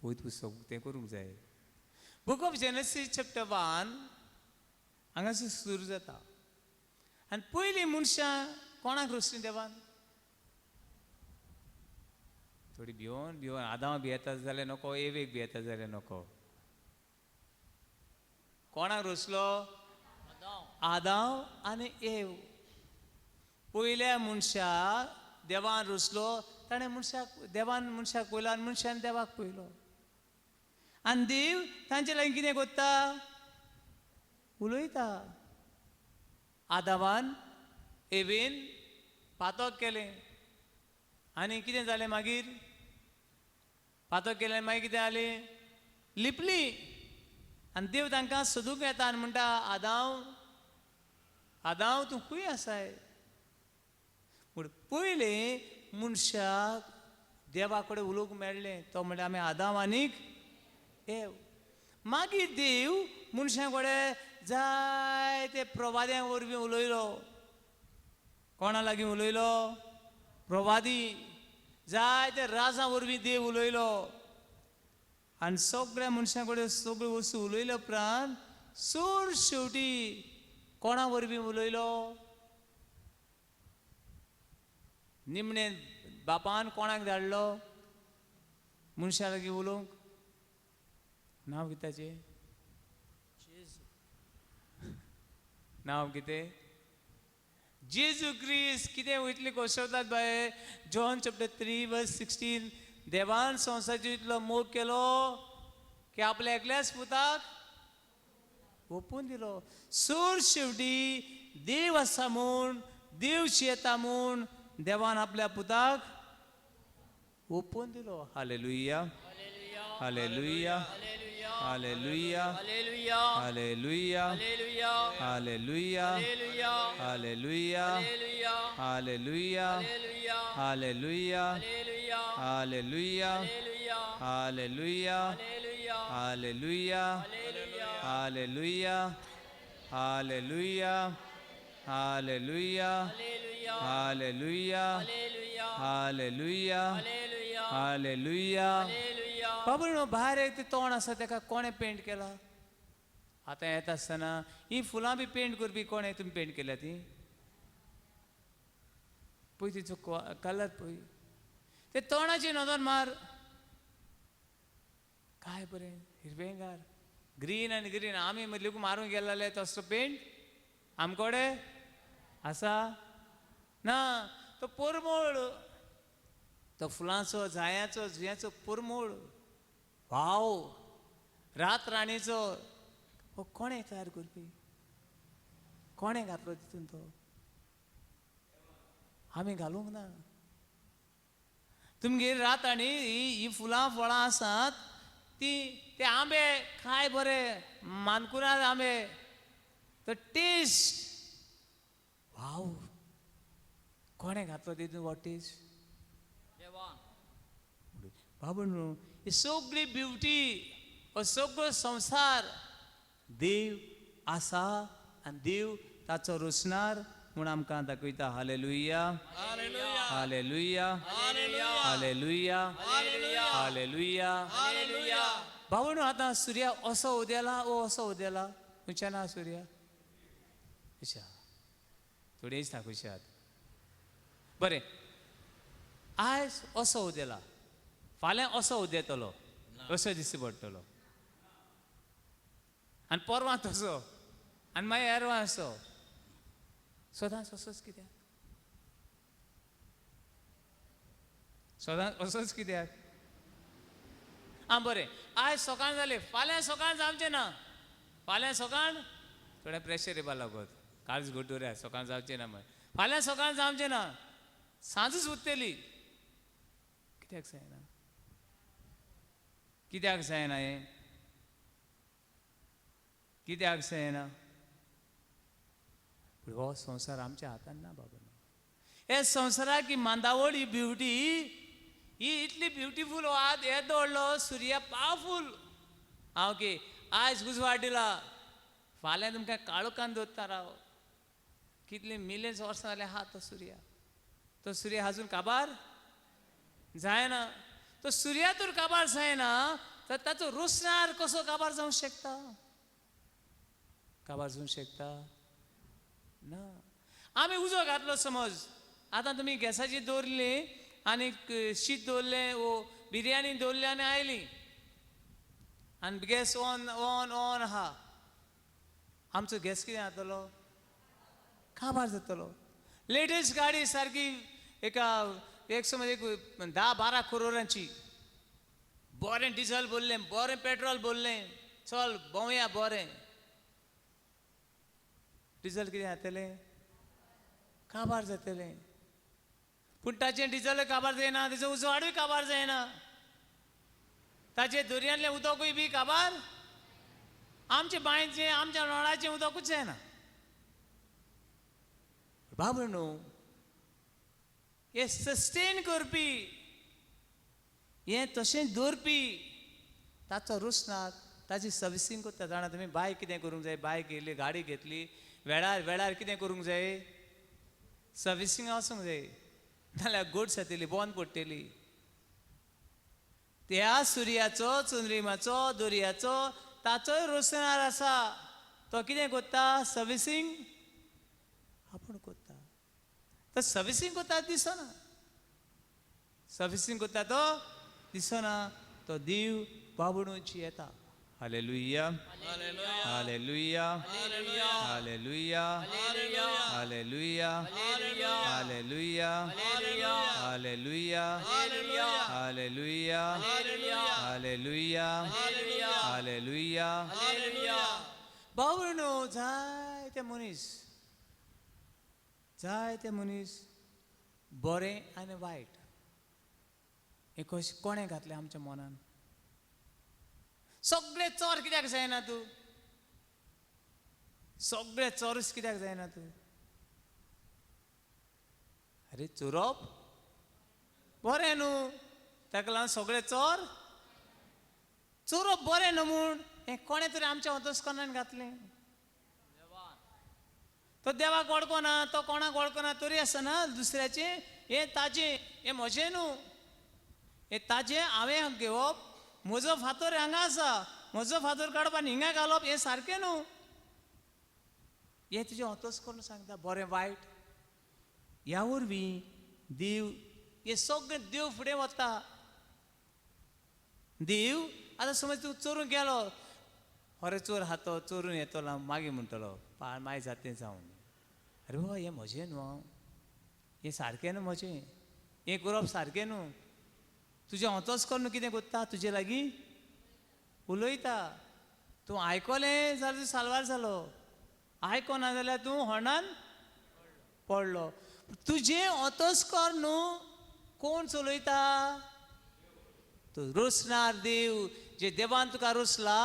पवित्र पुस्तक उक्तें करूंक जाय. बुक ऑफ जेनेसीस चॅप्टर 1 हांगासर सुरू जाता. आनी पयलीं मनशां कोणाक रचलीं देवान? थोडी भिवन भिवन आदांव भियेता जाल्यार नको, एवेक भियेता जाल्यार नको. कोणाक रचलो? आदांव आनी एव. पयल्या मनशाक देवान रचलो, ताणें मनशाक देवान मनशाक पयलो आनी मनशान देवाक पयलो. आनी देव तांचे लागीं कितें करता? उलयता. आदावान एवेन पातक केलें आनी कितें जालें मागीर? पातक केलें मागीर कितें जालें? लिपली. आनी देव तांकां सोदूंक येता आनी म्हणटा, आदांव आदांव तूं खंय आसाय? पूण पयलें मनशाक देवा कडेन उलोवंक मेळ्ळें तो म्हणल्यार आमी आदांव आनीक एव. मागीर देव मनशां कडेन जायते प्रवाद्यां वरवीं उलयलो. कोणा लागीं उलयलो? प्रवादी. जायते राजां वरवीं देव उलयलो आनी सगळ्या मनशां कडेन सगळ्यो वस्तू उलयल्या उपरांत सूर शेवटी कोणा वरवीं उलयलो? निमणे बापान कोणाक धाडलो मनशां लागीं उलोवंक? नांव कितें ताचें? नांव कितें? जेजू क्रिस्त. कितें वयतली कोसळतात बाये? जॉन चॅप्टर 3 वर्स 16, देवान संवसाराचेर इतलो मोग केलो की आपल्या एकल्याच पुताक ओपून दिलो. सूर शेवटी देव आसा म्हूण, देव शियेता म्हूण देवान आपल्या पुताक ओपून दिलो. Hallelujah, hallelujah, hallelujah, hallelujah, hallelujah, hallelujah, hallelujah, hallelujah, hallelujah, hallelujah, hallelujah, hallelujah, hallelujah, hallelujah, hallelujah, hallelujah, hallelujah. बाबू न्हू भायर एक ते तोंड आसा तेका कोणें पेंट केला? आतां येता आसतना ही फुलां बी पेंट करपी कोणें? तुमी पेंट केल्या ती? पळय तिचो कलर पळय, ते तोंडाची नदर मार, काय बरें हिरवेंगार, ग्रीन आनी ग्रीन. आमी मदली मारूंक गेले जाल्यार तसलो पेंट आमकोडे आसा ना. तो परमळ, तो फुलांचो जायांचो जुयांचो परमळ, वाव, रात राणीचो, हो कोणें तयार करपी? कोणें घातलो तितून तो? आमी घालूंक ना. तुमगेर रात आनी ही फुलां फळां आसात ती, ते आंबे काय बरे मानकुराद आंबे, तो टेस्ट वाव, कोणें घातलो तितून हो टेस्ट? बाबू न्हू ही सगळी ब्युटी, हो सगळो संवसार देव आसा आनी देव ताचो रोसणार म्हूण आमकां दाखयता. Hallelujah, hallelujah, hallelujah, hallelujah. बाबू न्हू आतां सुर्या असो उदेला ओ असो उदेला, खंयच्यान आहा सुर्या? अच्छा, थोडेच दाखोवशात. बरें, आयज असो उदेला, फाल्यां असो उदेतलो, असो दिसती पडटलो, आनी परवां तसो, आनी मागीर एरवां असो, सदांच असोच कित्याक? सदांच असोच कित्याक? आं बरें, आयज सकाळ जालें, फाल्यां सकाळ जावचें ना, फाल्यां सकाळ थोडें प्रेशर येवपा लागत, काळज घोटुऱ्या, सकाळ जावचें ना मागीर, फाल्यां सकाळ जावचें ना, सांजूच उरतली. कित्याक जायना? कित्याक जायना हें? कित्याक जायना? पूण हो संवसार आमच्या हातान ना बाबा. हे संवसाराक ही मांदावळ, ही ब्युटी, ही इतली ब्युटिफूल आत येदो व्हडलो सुर्या पावरफूल. आं ओके, आयज उजवाड दिला, फाल्यां तुमकां काळोखान दवरता राव. कितले मिलियन्स वर्सां जाल्यार आहा तो सुर्या, तो सुर्या अजून काबार जायना. तो सुर्या तर काबार जायना तर ताचो रोसणार कसो काबार जावंक शकता? काबार जावंक शकता ना. आमी उजो घातलो समज, आतां तुमी गॅसाची दवरली आनी शीत दवरलें वो बिरयानी दवरली आनी आयली आनी गॅस ऑन ऑन ऑन आहा, आमचो गॅस कितें जातलो? काबार जातलो. लेटेस्ट गाडी सारकी एका एक समज एक 10-12 करोडांची, बरें डिझल भरलें, बरें पेट्रोल भरलें, चल भोंवया बरें, डिझल कितें जातलें? काबार जातलें. पूण ताचें डिझल काबार जायना, ताचो उजवाडूय काबार जायना, ताचें दर्यांतलें उदकूय बी काबार, आमचे बांयचें आमच्या नळाचें उदकूच जायना. बाबू न्हू हे सस्टेन करपी, हें तशें दवरपी ताचो रुसणार ताजी सर्विसींग कोत्ता. जाणा तुमी, बायक कितें करूंक जाय? बायक घेतली, गाडी घेतली, वेळार वेळार कितें करूंक जाय? सर्विसींग वचूंक जाय, नाल्यार गोड जातली, बंद पडटली. त्या सुर्याचो, चंद्रिमाचो, दर्याचो ताचोय रोसणार आसा. तो कितें कोत्ता? सर्विसींग आपूण कोत्ता. तो सर्विसींग कोत्ता दिसना, सर्विसींग कोत्ता तो दिसना. तो देव बाबडूची येता. Hallelujah, hallelujah, hallelujah, hallelujah, hallelujah, hallelujah, hallelujah, hallelujah, hallelujah. बाबडूनो, जायते मनीस, जायते मनीस बरें आनी वायट हें कशें कोणें घातलें आमच्या मनान? सगळे चोर कित्याक जायना तूं? सगळे चोरच कित्याक जायना तूं? अरे चोरप बरें न्हू, ताका लागून सगळे चोर. चोरप बरें न्हू म्हूण हें कोणें तरी आमच्या अंतस्करणान घातलें. तो देवाक वळखना, तो कोणाक वळखना, तरी आसतना दुसऱ्याचें हें ताजें, हें म्हजें न्हू, हें ताजें हांवें घेवप. म्हजो फातर हांगा आसा, म्हजो फातर काडप आनी हिंगा घालप हें सारकें न्हू. हें तुजें अंतस्करण सांगता बरें वायट. ह्या वरवीं देव हें सगळें देव फुडें वता. देव आतां समज तूं चोरूंक गेलो, अरे चोर आहा तो चोरून येतलो, मागीर म्हणटलो पाळ मागीर जातें जावन, अरे बाबा हें म्हजें न्हू, हें सारकें न्हू म्हजें, हें करप सारकें न्हू. तुजें अंतस्करण कितें कोत्ता? तुजे लागीं उलयता. तूं आयकलें जाल्यार तूं साल्वार जालो, आयकना जाल्यार तूं होणान पडलो. तुजें अंतस्करण न्हू कोण चलयता? तूं रोसणार देव, जे देवान तुका रोसला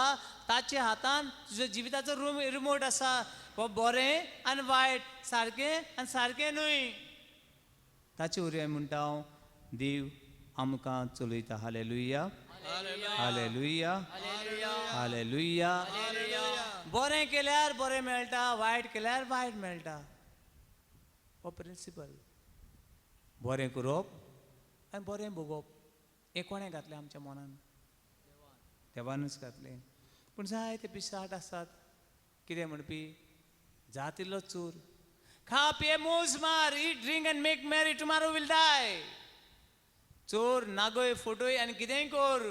ताच्या हातान तुज्या जिविताचो रिमोट आसा. हो बरें आनी वायट, सारकें आनी सारकें न्हय. ताचे वरवीं म्हणटा हांव, देव आमकां चलयता. Hallelujah, hallelujah, hallelujah. बरें केल्यार बरें मेळटा, वायट केल्यार वायट मेळटा. हो प्रिंसिपल. बरें करप आनी बरें भोगप हें कोणें घातलें आमच्या मनान? देवानूच घातलें. पूण जायते पिसाट आसात कितें म्हणपी, जातिल्लो चोर, खा पिये मोज मार, eat drink and make merry, tomorrow will die. चोर नागय फोटोय आनी कितेंय कर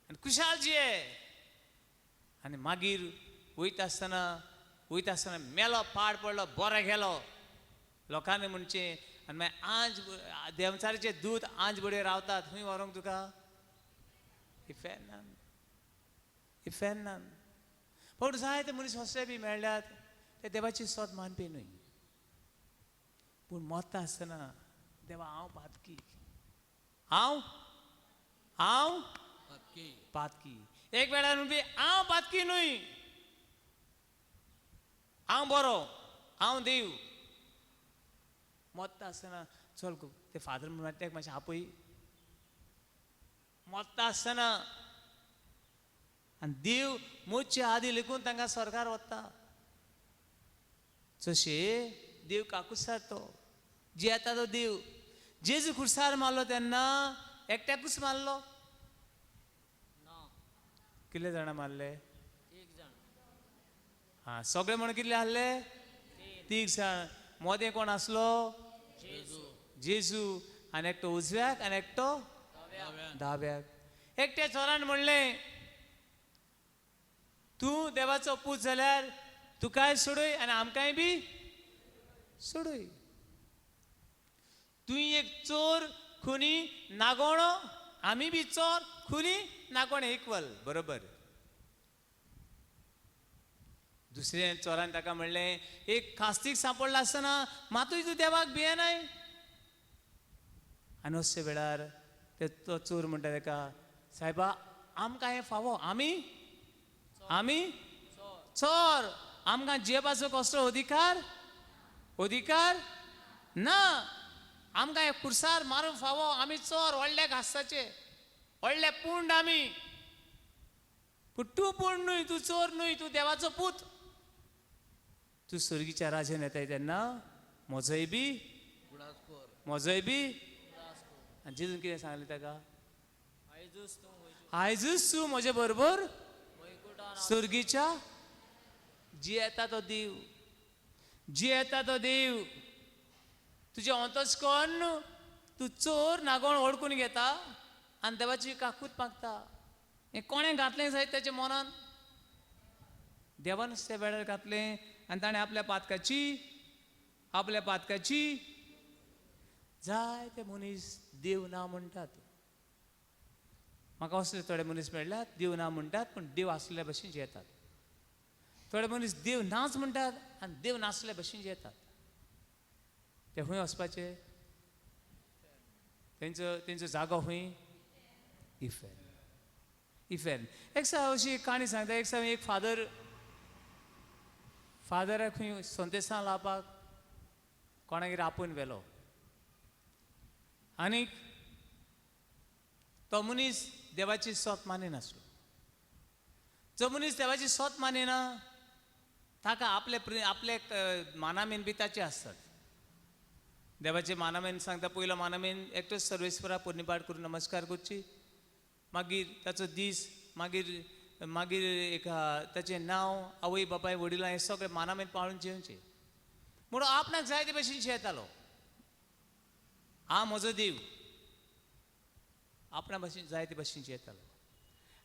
आनी खुशाल जिये. आनी मागीर वयता आसतना, वयता आसतना मेलो, पाड पडलो, बरो गेलो लोकांनी म्हणचें. आनी मागीर आंज देंवचाराचे दूत आंज बडये रावतात, खंय व्हरूंक तुका? इफेर्नान, इफेर्नान. पूण जायते मनीस अशे बी मेळ्ळ्यात ते देवाची सोद मानपी न्हय. पूण मरता आसतना, देवा हांव पातकी, हांव हांव पातकी. एक वेळार म्हणपी हांव पातकी न्हय, हांव बरो, हांव देव. मरता आसतना चल गो ते फादर म्हणटा तेका मातशें आपय. मरता आसतना आनी देव मोचे आदी लेगून तांकां स्वर्गार वता. जशें देव काकुसार तो जियेता तो देव जेजू खुर्सार मारलो तेन्ना एकट्याकूच मारलो?
ना.
कितले जाणां मारले?
एक जाण.
आं, सगळे म्हणून कितले आहले?
तीन.
तीग जाण. मोदें कोण आसलो?
जेजू.
जेजू. आनी एकटो उजव्याक आनी एकटो
दाव्याक.
दाव्याक. एकट्या चोरान म्हणलें, तूं देवाचो पूत जाल्यार तुकाय सोडय आनी आमकांय बी सोडय. तूं एक चोर, खुनी, नागोणो, आमी बी चोर, खुनी, नागोणे इक्वल, बरोबर. दुसऱ्या चोरान ताका म्हणलें, एक खास्तीक सांपडला आसतना मातूय तूं देवाक भियेनाय. आनी अशे वेळार ते तो चोर म्हणटा ताका, सायबा आमकां हें फावो, आमी आमी
चोर.
चोर, आमकां जियेवपाचो कसलो अधिकार? अधिकार ना. आमकां हे खुर्सार मारूंक फावो, आमी चोर, व्हडले घांसाचे, व्हडले पूंड आमी. पूण तूं पूण न्हय, तूं चोर न्हय, तूं देवाचो पूत. तूं सर्गीच्या राजान येताय तेन्ना म्हजोय बी
उगडास कर.
म्हजोय बी.
उगडास कर.
आनी जेजून कितें सांगलें ताका?
आयजूच तूं वयचो
आयजूच तूं म्हजे बरोबर
वैकुटान.
सर्गीच्या जियेता तो देव, जियेता तो देव. तुजें अंतस्कर्ण तूं चोर नागोण वळखून घेता आनी देवाची काकूत मागता. हें कोणें घातलें जायत ताच्या मनान? देवानच त्या वेळार घातलें आनी ताणें आपल्या पातकाची, आपल्या पातकाची. जायते मनीस देव ना म्हणटात. म्हाका असले थोडे मनीस मेळ्ळ्यात, देव ना म्हणटात पूण देव आसल्या भशेन जियेतात. थोडे मनीस देव नाच म्हणटात आनी देव नासल्या भशेन जियेतात. ते खंय वचपाचे? तेंचो तेंचो जागो खंय? इफेर्न, इफेर्न. एक दिसा अशी एक काणी सांगता. एक दिसा एक फादर, फादराक खंय संतेसां लावपाक कोणागेर आपोवन व्हेलो आनीक तो मनीस देवाची सोत मानिनासलो. जो मनीस देवाची सोत मानिना ताका आपले आपले मानामेन बी ताचे आसतात. देवाचे मानामेन सांगता, पयलो मानामेन एकटोच सर्वेस्वरा पुर्णीपाठ करून नमस्कार करची, मागीर ताचो दीस, मागीर मागीर एक ताचें नांव, आवय बापाय वडिलां, हें सगळें मानामेन पाळून जेवचें. म्हणून आपणाक जाय ते भशेन जियेतालो. हांव म्हजो देव, आपणा भशेन जाय ते भशेन जियेतालो.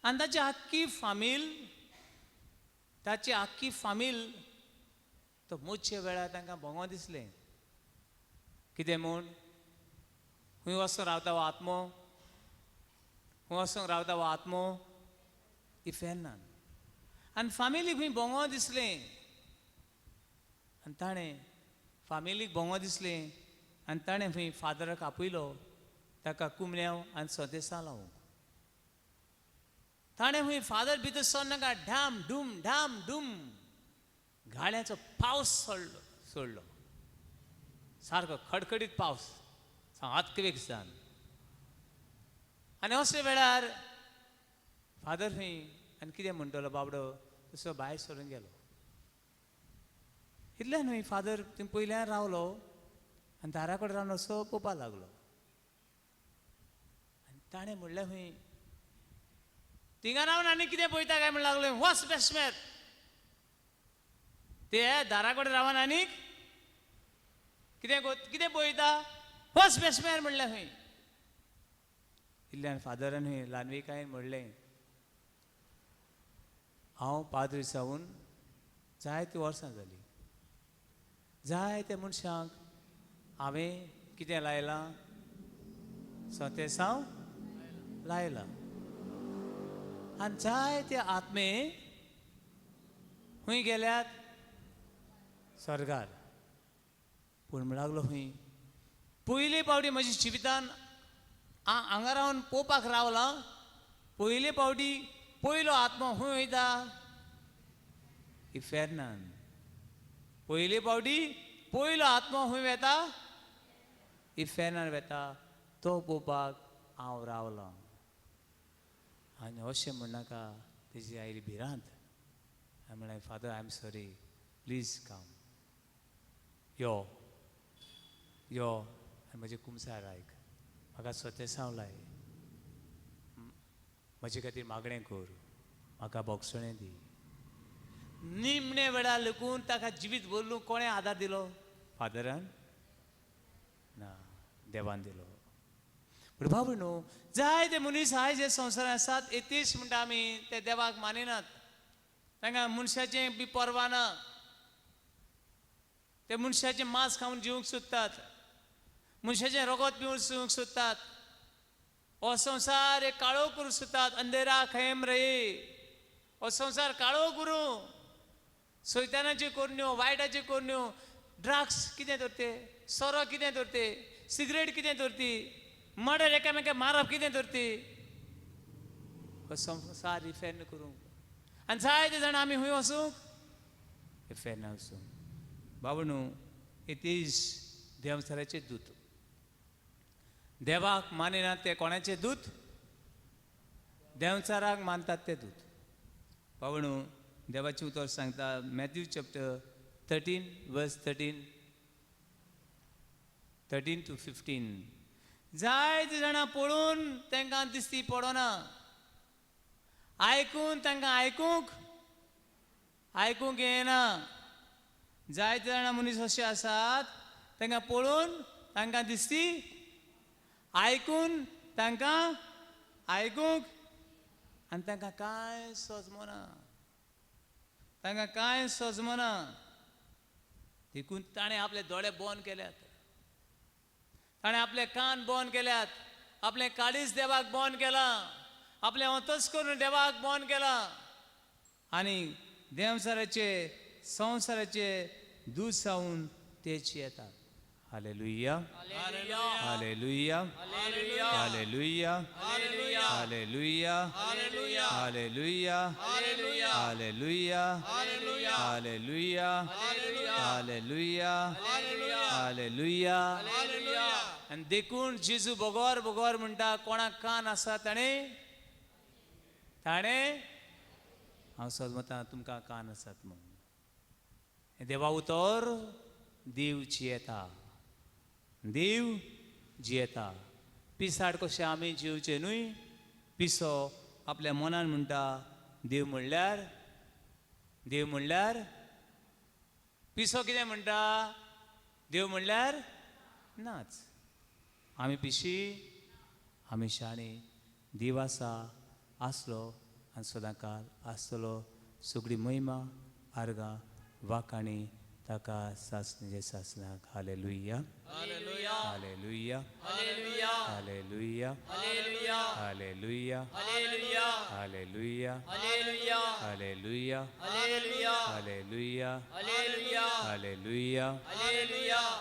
आनी ताची आख्खी फामील, ताची आख्खी फामील तो मोदच्या वेळार तांकां भोंगो दिसलें. कितें म्हूण? खंय वचोन रावता हो आत्मो, खंय वचोन रावता हो आत्मो? इफेर्नान. आनी फामिलीक खंय भोंगो दिसलें आनी ताणें फामिलीक भोंगो दिसलें आनी ताणें खंय फादराक आपयलो ताका कुमण्यांव आनी सोदेसां लावूंक. ताणें खंय फादर भितर सरनाका ढाम डूम ढाम डूम गाळ्याचो पावस सोडलो, सोडलो सारको खडखडीत पावस, आतकवेक जावन. आनी असल्या वेळार फादर खंय आनी कितें म्हणटलो बाबडो तसो भायर सरून गेलो. इतल्यान न्हय फादर थंय पयल्यान रावलो आनी दारा कडेन रावन असो पळोवपाक लागलो. आनी ताणें म्हणलें खंय थिंगा रावन आनी कितें पळयता काय म्हण लागलें, वच बेसमेर. ते दारा कडेन रावन आनीक कितें कितें पळयता, वच बेसमेर म्हणलें खंय. इल्ल्यान फादरान खंय ल्हानविकायेन म्हणलें, हांव पाद्री जावन जायतीं वर्सां जालीं, जायते मनशांक हांवें कितें लायलां, सोतेसांव लायलां आनी जायते आत्मे खंय गेल्यात? स्वर्गार. पूण म्हण लागलो खंय पयले पावटी म्हज्या जिवितान हांगा रावन पळोवपाक रावलां, पयले पावटी पयलो आत्मो खंय वयता? इफेर्नान. पयले पावटी पयलो आत्मो खंय वेता? इफेर्नान वेता. तो पळोवपाक हांव रावलां. आनी अशें म्हणनाका, तेजी आयली भिरांत. हांवें म्हणलें, father I am sorry, please come, यो यो आनी म्हजें कुमसार आयक, म्हाका सोतेसांव लाय, म्हजे खातीर मागणें कर, म्हाका बोगसणें दी. निमणे वेळार लेगून ताका जिवीत भरलूं कोणें आदार दिलो? फादरान ना, देवान दिलो. पूण बाबू न्हू, जायते मनीस आयज हे संवसारांत आसात, एतीस म्हणटा आमी, ते देवाक मानिनात, तांकां मनशाचें बी पर्वा ना, ते मनशाचें मांस खावन जिवंक सोदतात, मनशाचें रगत पिवंक जिवंक सोदतात, हो संवसार एक काळो करूंक सोदतात. अंधेरा खेम रे, हो संवसार काळो करूं, सैतानाच्यो करण्यो, वायटाच्यो करण्यो, ड्रग्स कितें तर ते, सोरो कितें तर ते, सिगरेट कितें तर ती, मर्डर एकामेका मारप कितें तर ती, हो संवसार इफेर्न करूंक. आनी जायते जाण आमी खंय वचूंक? इफेर्ना वचूंक. बाबू न्हू, एतीस देंवचाराचे दूत. देवाक मानिनात ते कोणाचे दूत? देंवचाराक मानतात ते दूत. पावणू देवाचें उतर सांगता Matthew chapter 13 verse 13, 13 to 15. जायते जाणां पळोवन तांकां दिसती पडना, आयकून तांकां आयकूंक आयकूंक येना. जायते जाणां मनीस अशे आसात, तांकां पळोवन तांकां दिसती, आयकून तांकां आयकूंक आनी तांकां कांय सजमना, तांकां कांय सजमना. देखून ताणें आपले दोळे बंद केल्यात, ताणें आपले कान बंद केल्यात, आपलें काळीज देवाक बंद केलां, आपलें अंतस करून देवाक बंद केलां आनी देंवचाराचे संवसाराचे दूद जावन तेच येतात. Hallelujah, hallelujah, hallelujah, hallelujah, hallelujah, hallelujah, hallelujah, hallelujah, hallelujah. आनी देखून जेजू बगोर बगोर म्हणटा, कोणाक कान आसा ताणें ताणें हांव समजता तुमकां कान आसात म्हूण. देवा उतर देव जियेता, देव जियेता. पिसाड कशें आमी जिवचें न्हय. पिसो आपल्या मनान म्हणटा देव म्हणल्यार, देव म्हणल्यार, पिसो कितें म्हणटा, देव म्हणल्यार नाच. आमी पिशी, आमी शाणी. देव आसा, आसलो आनी सदांकाल आसतलो. सगळी महिमा, आर्गां, वाखाणी ताका सासणेचे सासणाक. Hallelujah, hallelujah, hallelujah, hallelujah, hallelujah, hallelujah, hallelujah, hallelujah.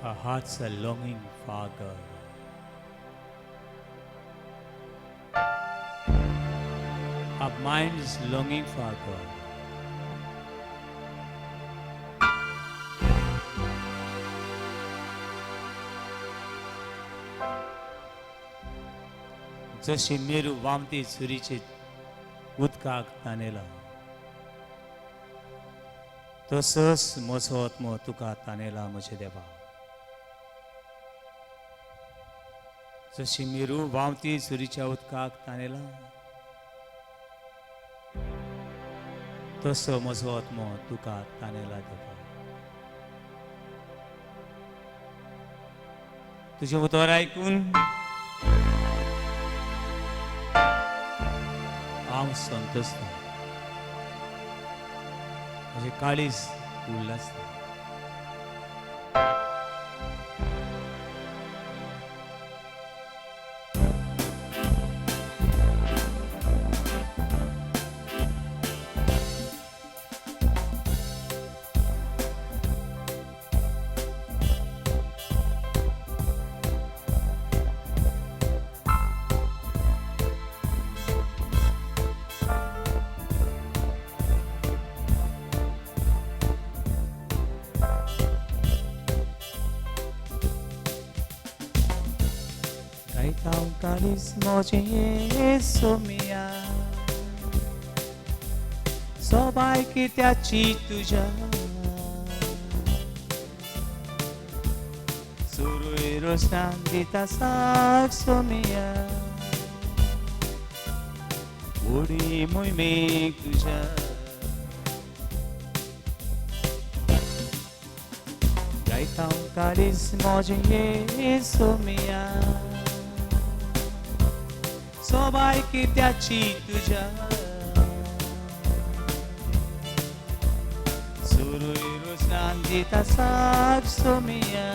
Our hearts are longing for God. Our mind is longing for God. जशी मेरू वामती सुरीचे उदकाक तानेला, तसोच म्हजो आत्मो तुका तानेला म्हज्या देवा. जशी मेरू व्हांवती सुरीच्या उदकाक तानेला, तसो म्हजो आत्मो तुका तानेला देवा. तुजें उतर आयकून हांव संतोषता, म्हजें काळीज उल्लासता. गायता काळीज म्हजें सोमिया, सोबाय कित्याची तुज्या, सुरूय रोसान दिता साक सोमिया, उडी मोहिमेक तुज्या. गायता काळीज म्हजें येसोमिया सोबाय कित्याची तुज्या सुरूय रोसनान दिता साग सोमिया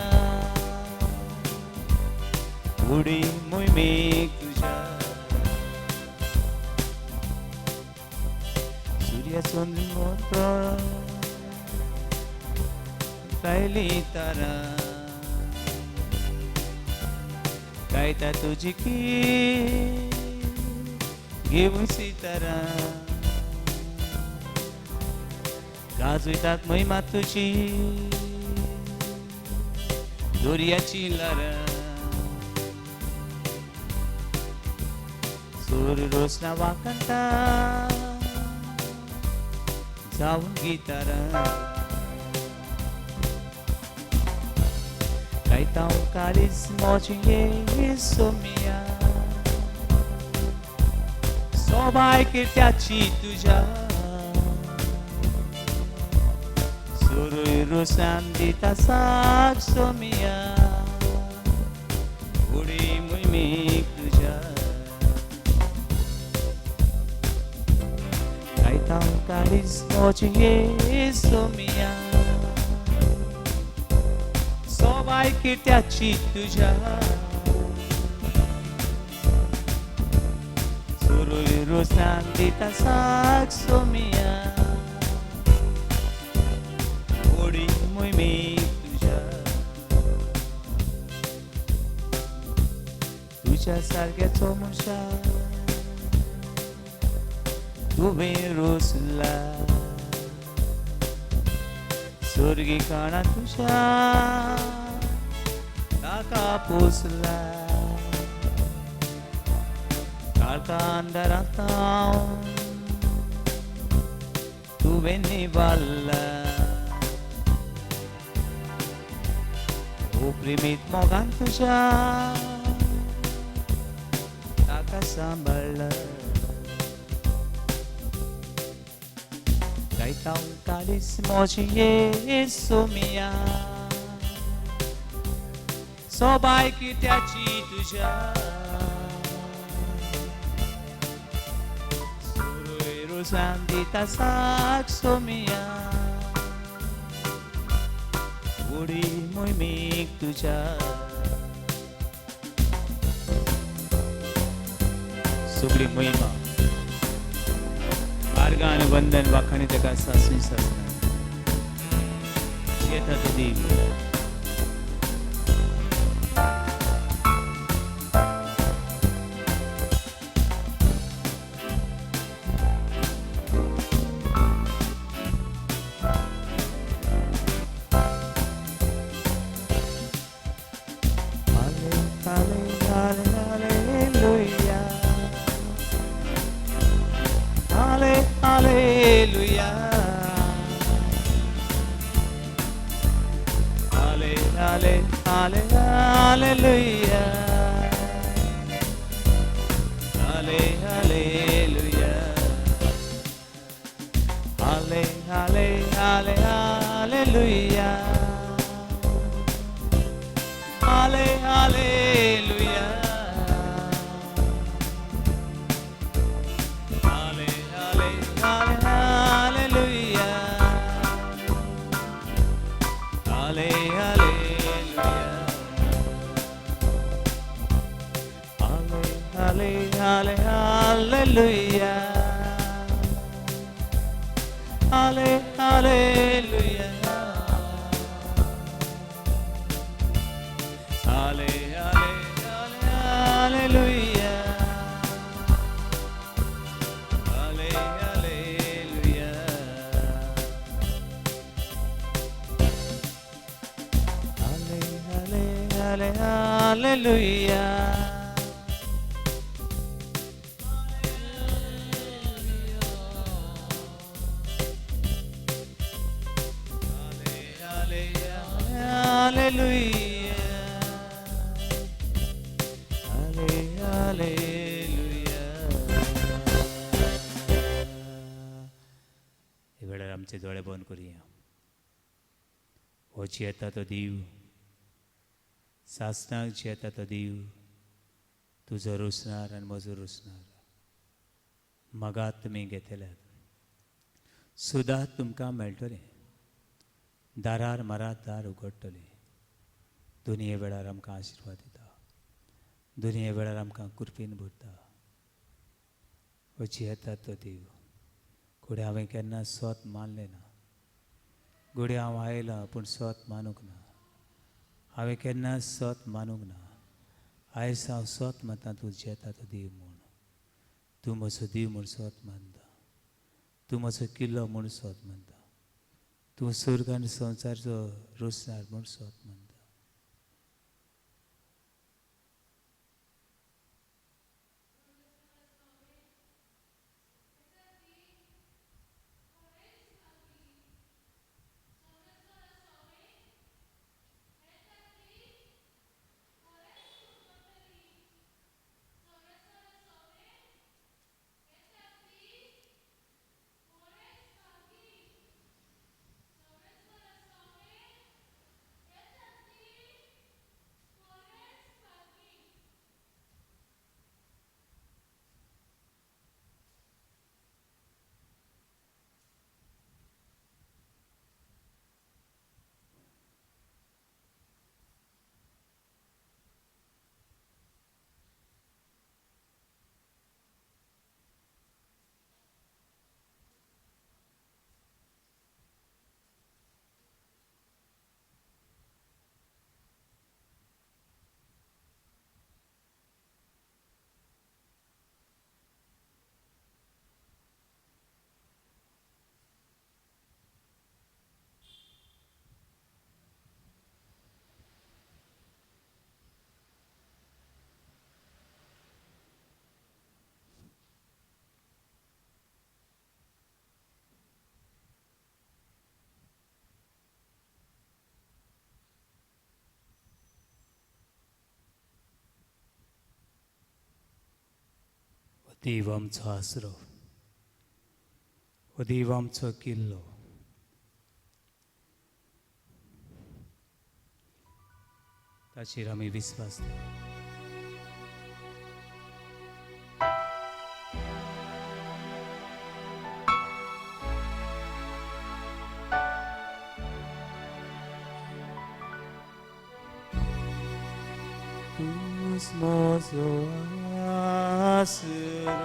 उडी मोहिमेक तुज्या सूर्य चंद्र लायली तारा गायता तुजी की घेवन सितारा गाजयतात महिमा तुजी दर्याची ल्हारां सूर रोसना वाकंता जावन गितारां गायता काळीज म्हजें येसोमिया सोबाय कित्याची तुज्या सुरूय रोसान दिता साग सोमिया उडी मोहिमेक तुज्या गायता काळीज म्हजें येसोमिया सोबाय कित्याची तुज्या सुरूय रोसान दिता साग सोमिया ओडी मोहिमेक तुज्या तुज्या सारक्याचो मनशा तुवें रोसला स्वर्गी काणा तुज्या ताका पोसला काळखा अंधारांत तुवें निवारला ओ प्रेमीत मोगान तुज्या ताका सांबाळ्ळा गायता काळीज म्हजें येसोमिया सोबाय कित्याची तुज्या सुरूय रोसान दिता साग सोमिया उडी मोहिमेक तुज्या सगळी महिमा मार्गान वंदन वाखाणी ताका सासून सासना येता तो देव. Hallelujah. Hallelujah. Hallelujah. Hallelujah. Hallelujah. Hallelujah. Hallelujah. Hallelujah. Hallelujah. Hallelujah. Hallelujah. Hallelujah. Hallelujah. Hallelujah. Hallelujah. हे वेळार आमचे दोळे बंद करुया. हो जियेता तो देव, सासणाक जियेता तो देव, तुजो रोसणार आनी म्हजो रोसणार मगात तुमी घेतल्यात. सुदां तुमकां मेळटलें, दारार मारात दार उगडटलें. दुनिये वेळार आमकां आशिर्वाद दिता, दुनिये वेळार आमकां कुरपीन भरता. हो जियेता तो देव. घडये हांवें केन्ना सोत मानलें ना, घडये हांव आयलां पूण सोत मानूंक ना, हांवें केन्ना सोत मानूंक ना. आयज हांव सोत मानता तूं जियेता तो देव म्हूण, तूं म्हजो देव म्हूण सोत मानता, तूं म्हजो किल्लो म्हूण सोत मानता, तूं स्वर्ग आनी संवसारचो रोसणार म्हूण सोत मानता. देव आमचो आसरो, हो देव आमचो किल्लो. ताचेर आमी विस्वास दवरता. तूंच म्हजो आसरो,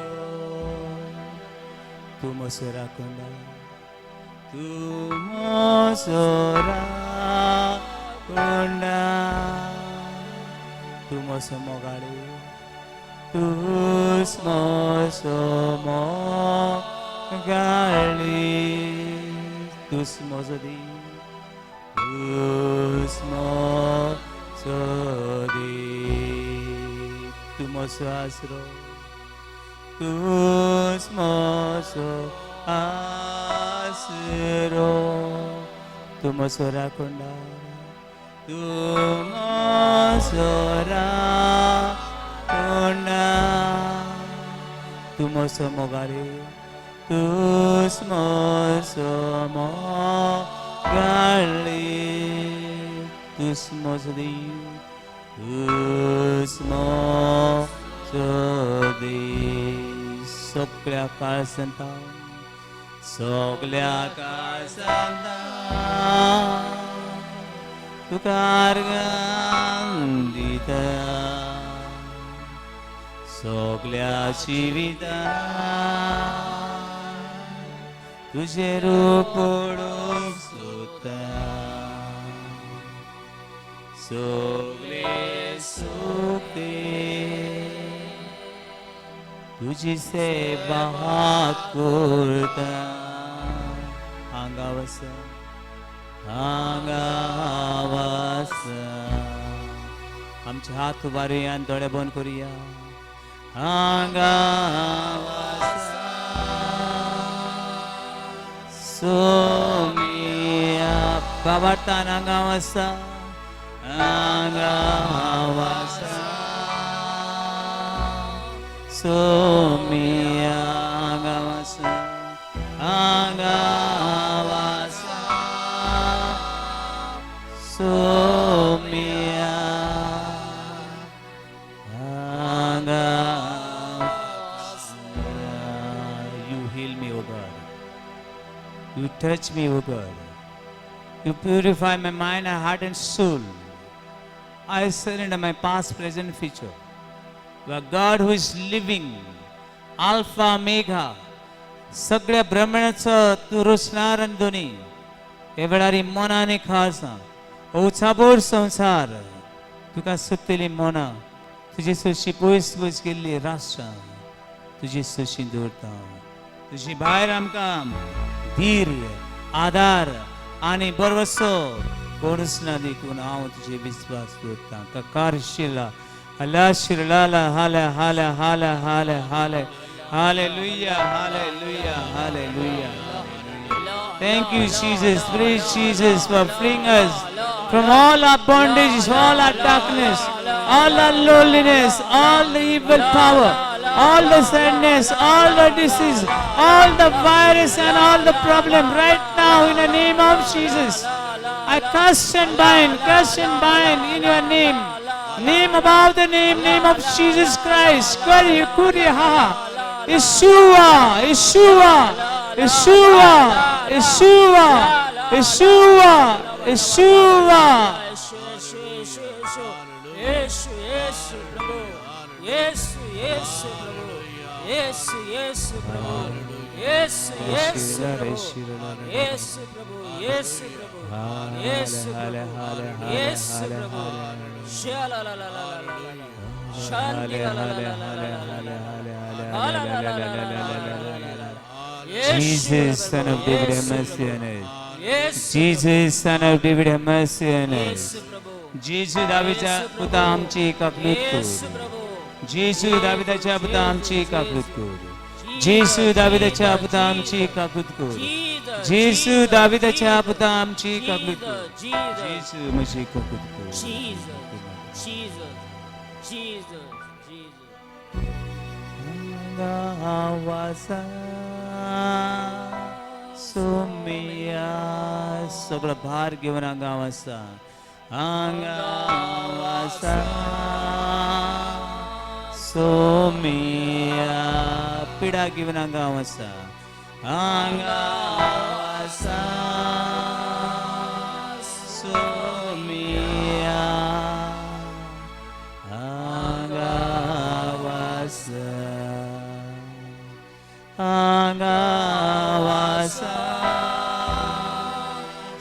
तूं म्हजो राखणदार, तूं म्हजो राखणदार, तूं म्हजो मोगाळी, तूंच म्हजो मोगाळी, तूंच म्हजो देव, तूंच म्हजो देव, तूं म्हजो आसरो, तूंच म्हजो आसरो, तूं म्हजो राखणदार, तूं म्हजो राखणदार, तूं म्हजो मोगाळी, तूंच म्हजो मोगाळी, तूंच म्हजो देव, तूंच म्हजो देव. सगळ्या काळ संता, सगळ्या काळ संता, तुका अर्घां दिता, सगळ्या जिविता तुजें रूप पळोवंक सोदता, सगळे सुखते तुजी सेवा करता. हांगा वस, हांगा वस, आमचे हात उबारुया आनी दोळे बंद करुया. हांगा वस सोमिया, बाबार्तान हांगा वस, हांगा वस सोमिया, हांगा वस, हांगा वस Touch me, O God. You purify my mind and heart and soul. I surrender my past, present, future. You are God who is living, Alpha, Omega. सगळ्या ब्रह्मांडाचो तूं रचणार आनी धनी. हे वेळार ही मनां आनी काळजां, उचाबोर संवसार, तुका सोदतली मनां, तुजे सरशी पयस पयस गेल्ली राष्ट्रां तुजी सरशी दवरता. तुजी भायर आमकां धीर, आदार आनी बरवसो कोणूच ना, देखून हांव तुजे विस्वास दवरता. ककार शिला हला शिरलाला हाले हाले हाले हाले हाले. Hallelujah, hallelujah, hallelujah. Thank you, Jesus. Praise Jesus for freeing us from all our bondages, all our darkness, all our loneliness, all the evil power, all the sadness, all the disease, all the virus and all the problem right now in the name of Jesus. I cast and bind, cast and bind in your name. Name above the name, name of Jesus Christ. Kuri, kuri, ha. Yeshua, Yeshua, Yeshua, Yeshua, Yeshua, Yeshua.
Yeshu, Yeshu, Yeshu, Yeshu, Yeshu Prabhu, Yeshu, Yeshu Prabhu, Yeshu, Yeshu Prabhu, Yeshu, Yeshu Prabhu, Yeshu Prabhu, Yeshu Prabhu, Yeshu Prabhu, Yeshu Prabhu. Shala la la la la la la, Shanti la la la la la la la la la la la la la la.
Jesus, Son of David, have mercy on us.
Yeshu.
Jesus, Son of David, have mercy on us.
Yeshu Prabhu.
जेजू दाविदाच्या पुता, आमची काकलूत
येशू
कर.
प्रभू.
जेजू दाविदाच्या पुता, आमची काकलूत कर. जेजू दाविदाच्या पुता, आमची काकलूत कर.
Jesus.
जेजू दाविदाच्या पुता, आमची काकलूत कर.
Jesus.
जेजू, म्हजी काकलूत कर.
Jesus, Jesus, Jesus, Jesus.
आवाजा सोमिया, सगळो भार घेवन हांगा आसा, हांगा आसा सोमिया. पिडा घेवन हांगा आसा, हांगा आसा सोमिया, हांगा वासा, हांगा वासा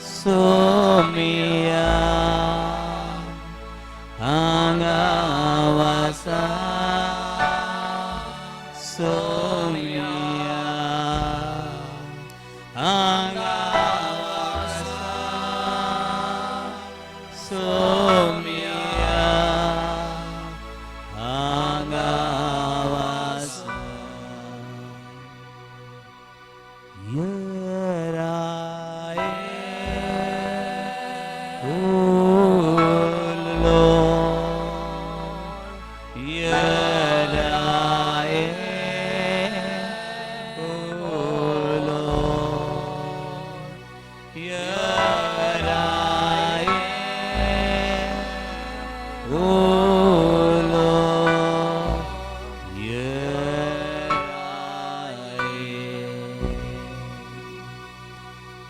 सोमिया, हांगा वासा सोमिया, हांगा वासा सोमिया, हांगा वासा. Here I am, O Lord. Here I am, O Lord. Here I am, O Lord. Here I am.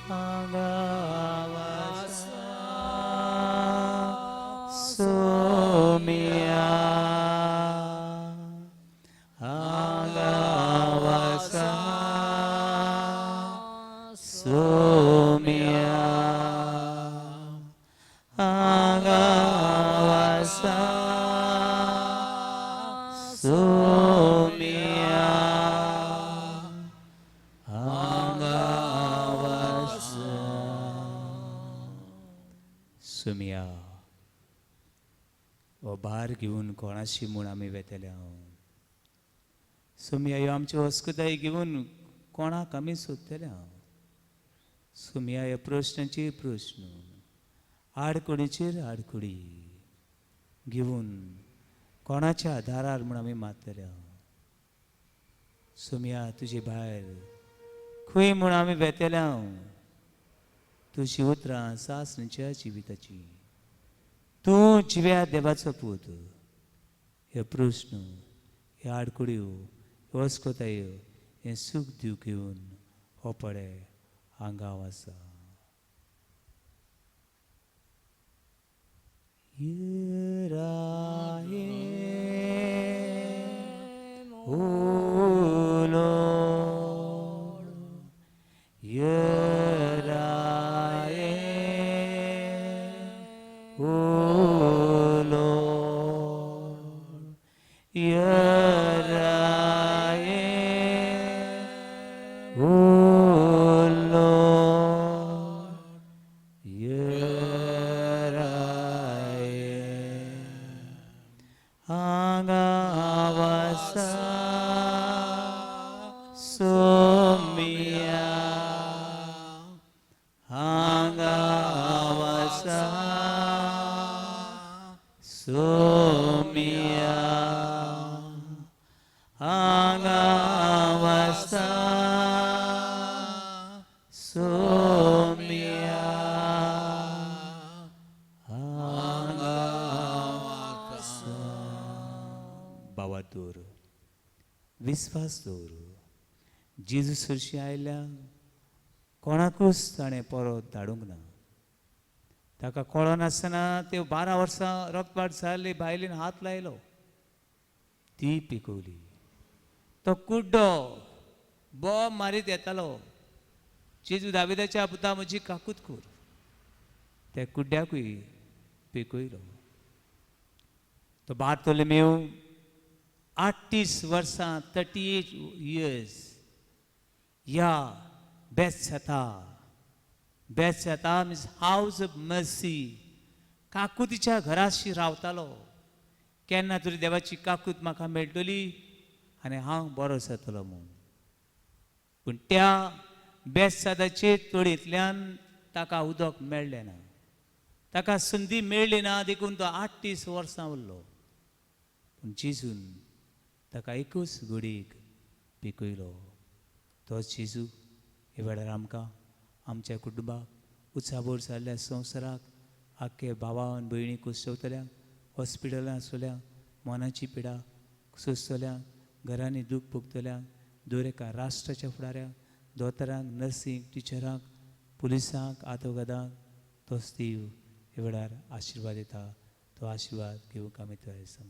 हांगा वासा सोमिया, हांगा वासा सोमिया, हांगा वासा सोमिया, हांगा वासा सोमिया. हो भार घेवन कोणाशी म्हूण आमी वेतले हांव सोमिया? ह्यो आमच्यो अस्कुताय घेवन कोणाक आमी सोदतले हांव सोमिया? ह्या प्रश्नाचेर प्रश्न, आडखळीचेर आडखळी घेवन कोणाच्या आदारार म्हूण आमी मारतले हांव सोमिया? तुजे भायर खंय म्हूण आमी वेतले हांव? तुजी उतरां सासणाच्या जिविताची. तूं जिव्या देवाचो पूत. हे प्रश्न, ह्यो आडखळ्यो, ह्यो अस्कोतायो, हें सूख दूख घेवन हो पळे हांगा आसा. Here I am, O Lord. Here I am, O Lord. Here I am, O Lord. Here I am. हांगा वसा सोम्या, हांगा वसा सोम्या, हांगा वसा सोम्या, हांगा वसा. बाबा दवर, विस्वास दवर. जेजू सरशी आयल्या कोणाकूच ताणें परत धाडूंक ना. ताका कळनासतना त्यो 12 वर्सां रक्तवाट जाल्ली बायलेन हात लायलो, ती पिकवली. तो कुड्डो बोब मारीत येतालो, जेजू दाविदाच्या पुता म्हजी काकूत कर. त्या कुड्ड्याकूय पिकयलो. तो बार्तोलोमेव 38 वर्सां, 38 इयर्स ह्या Bethzatha. Bethzatha means house of mercy. काकुतीच्या घराशी रावतालो. केन्ना तरी देवाची काकूत म्हाका मेळटली आनी हांव बरो जातलो म्हूण. पूण त्या बेतसादाचे तोडयेंतल्यान ताका उदक मेळ्ळें ना, ताका संदी मेळ्ळी ना, देखून तो 38 वर्सां उरलो. पूण जेजून ताका एकूच घडयेक पिकयलो. तोच जेजू हे वेळार आमकां, आमच्या कुटुंबाक, उचाबोर जाल्ल्या संवसाराक, आख्खे भावा आनी भयणी कुसवतल्यांक, हॉस्पिटलांत आसतल्यांक, मनाची पिडा सोंसतल्यांक, घरांनी दूख भोगतल्यांक, दर एका राष्ट्राच्या फुडाऱ्यांक, दोतोरांक, नर्सींक, टिचरांक, पुलिसांक, आदवोगादांक तोच देव हे वेळार आशिर्वाद दिता. तो आशिर्वाद घेवंक आमी तयार आसा.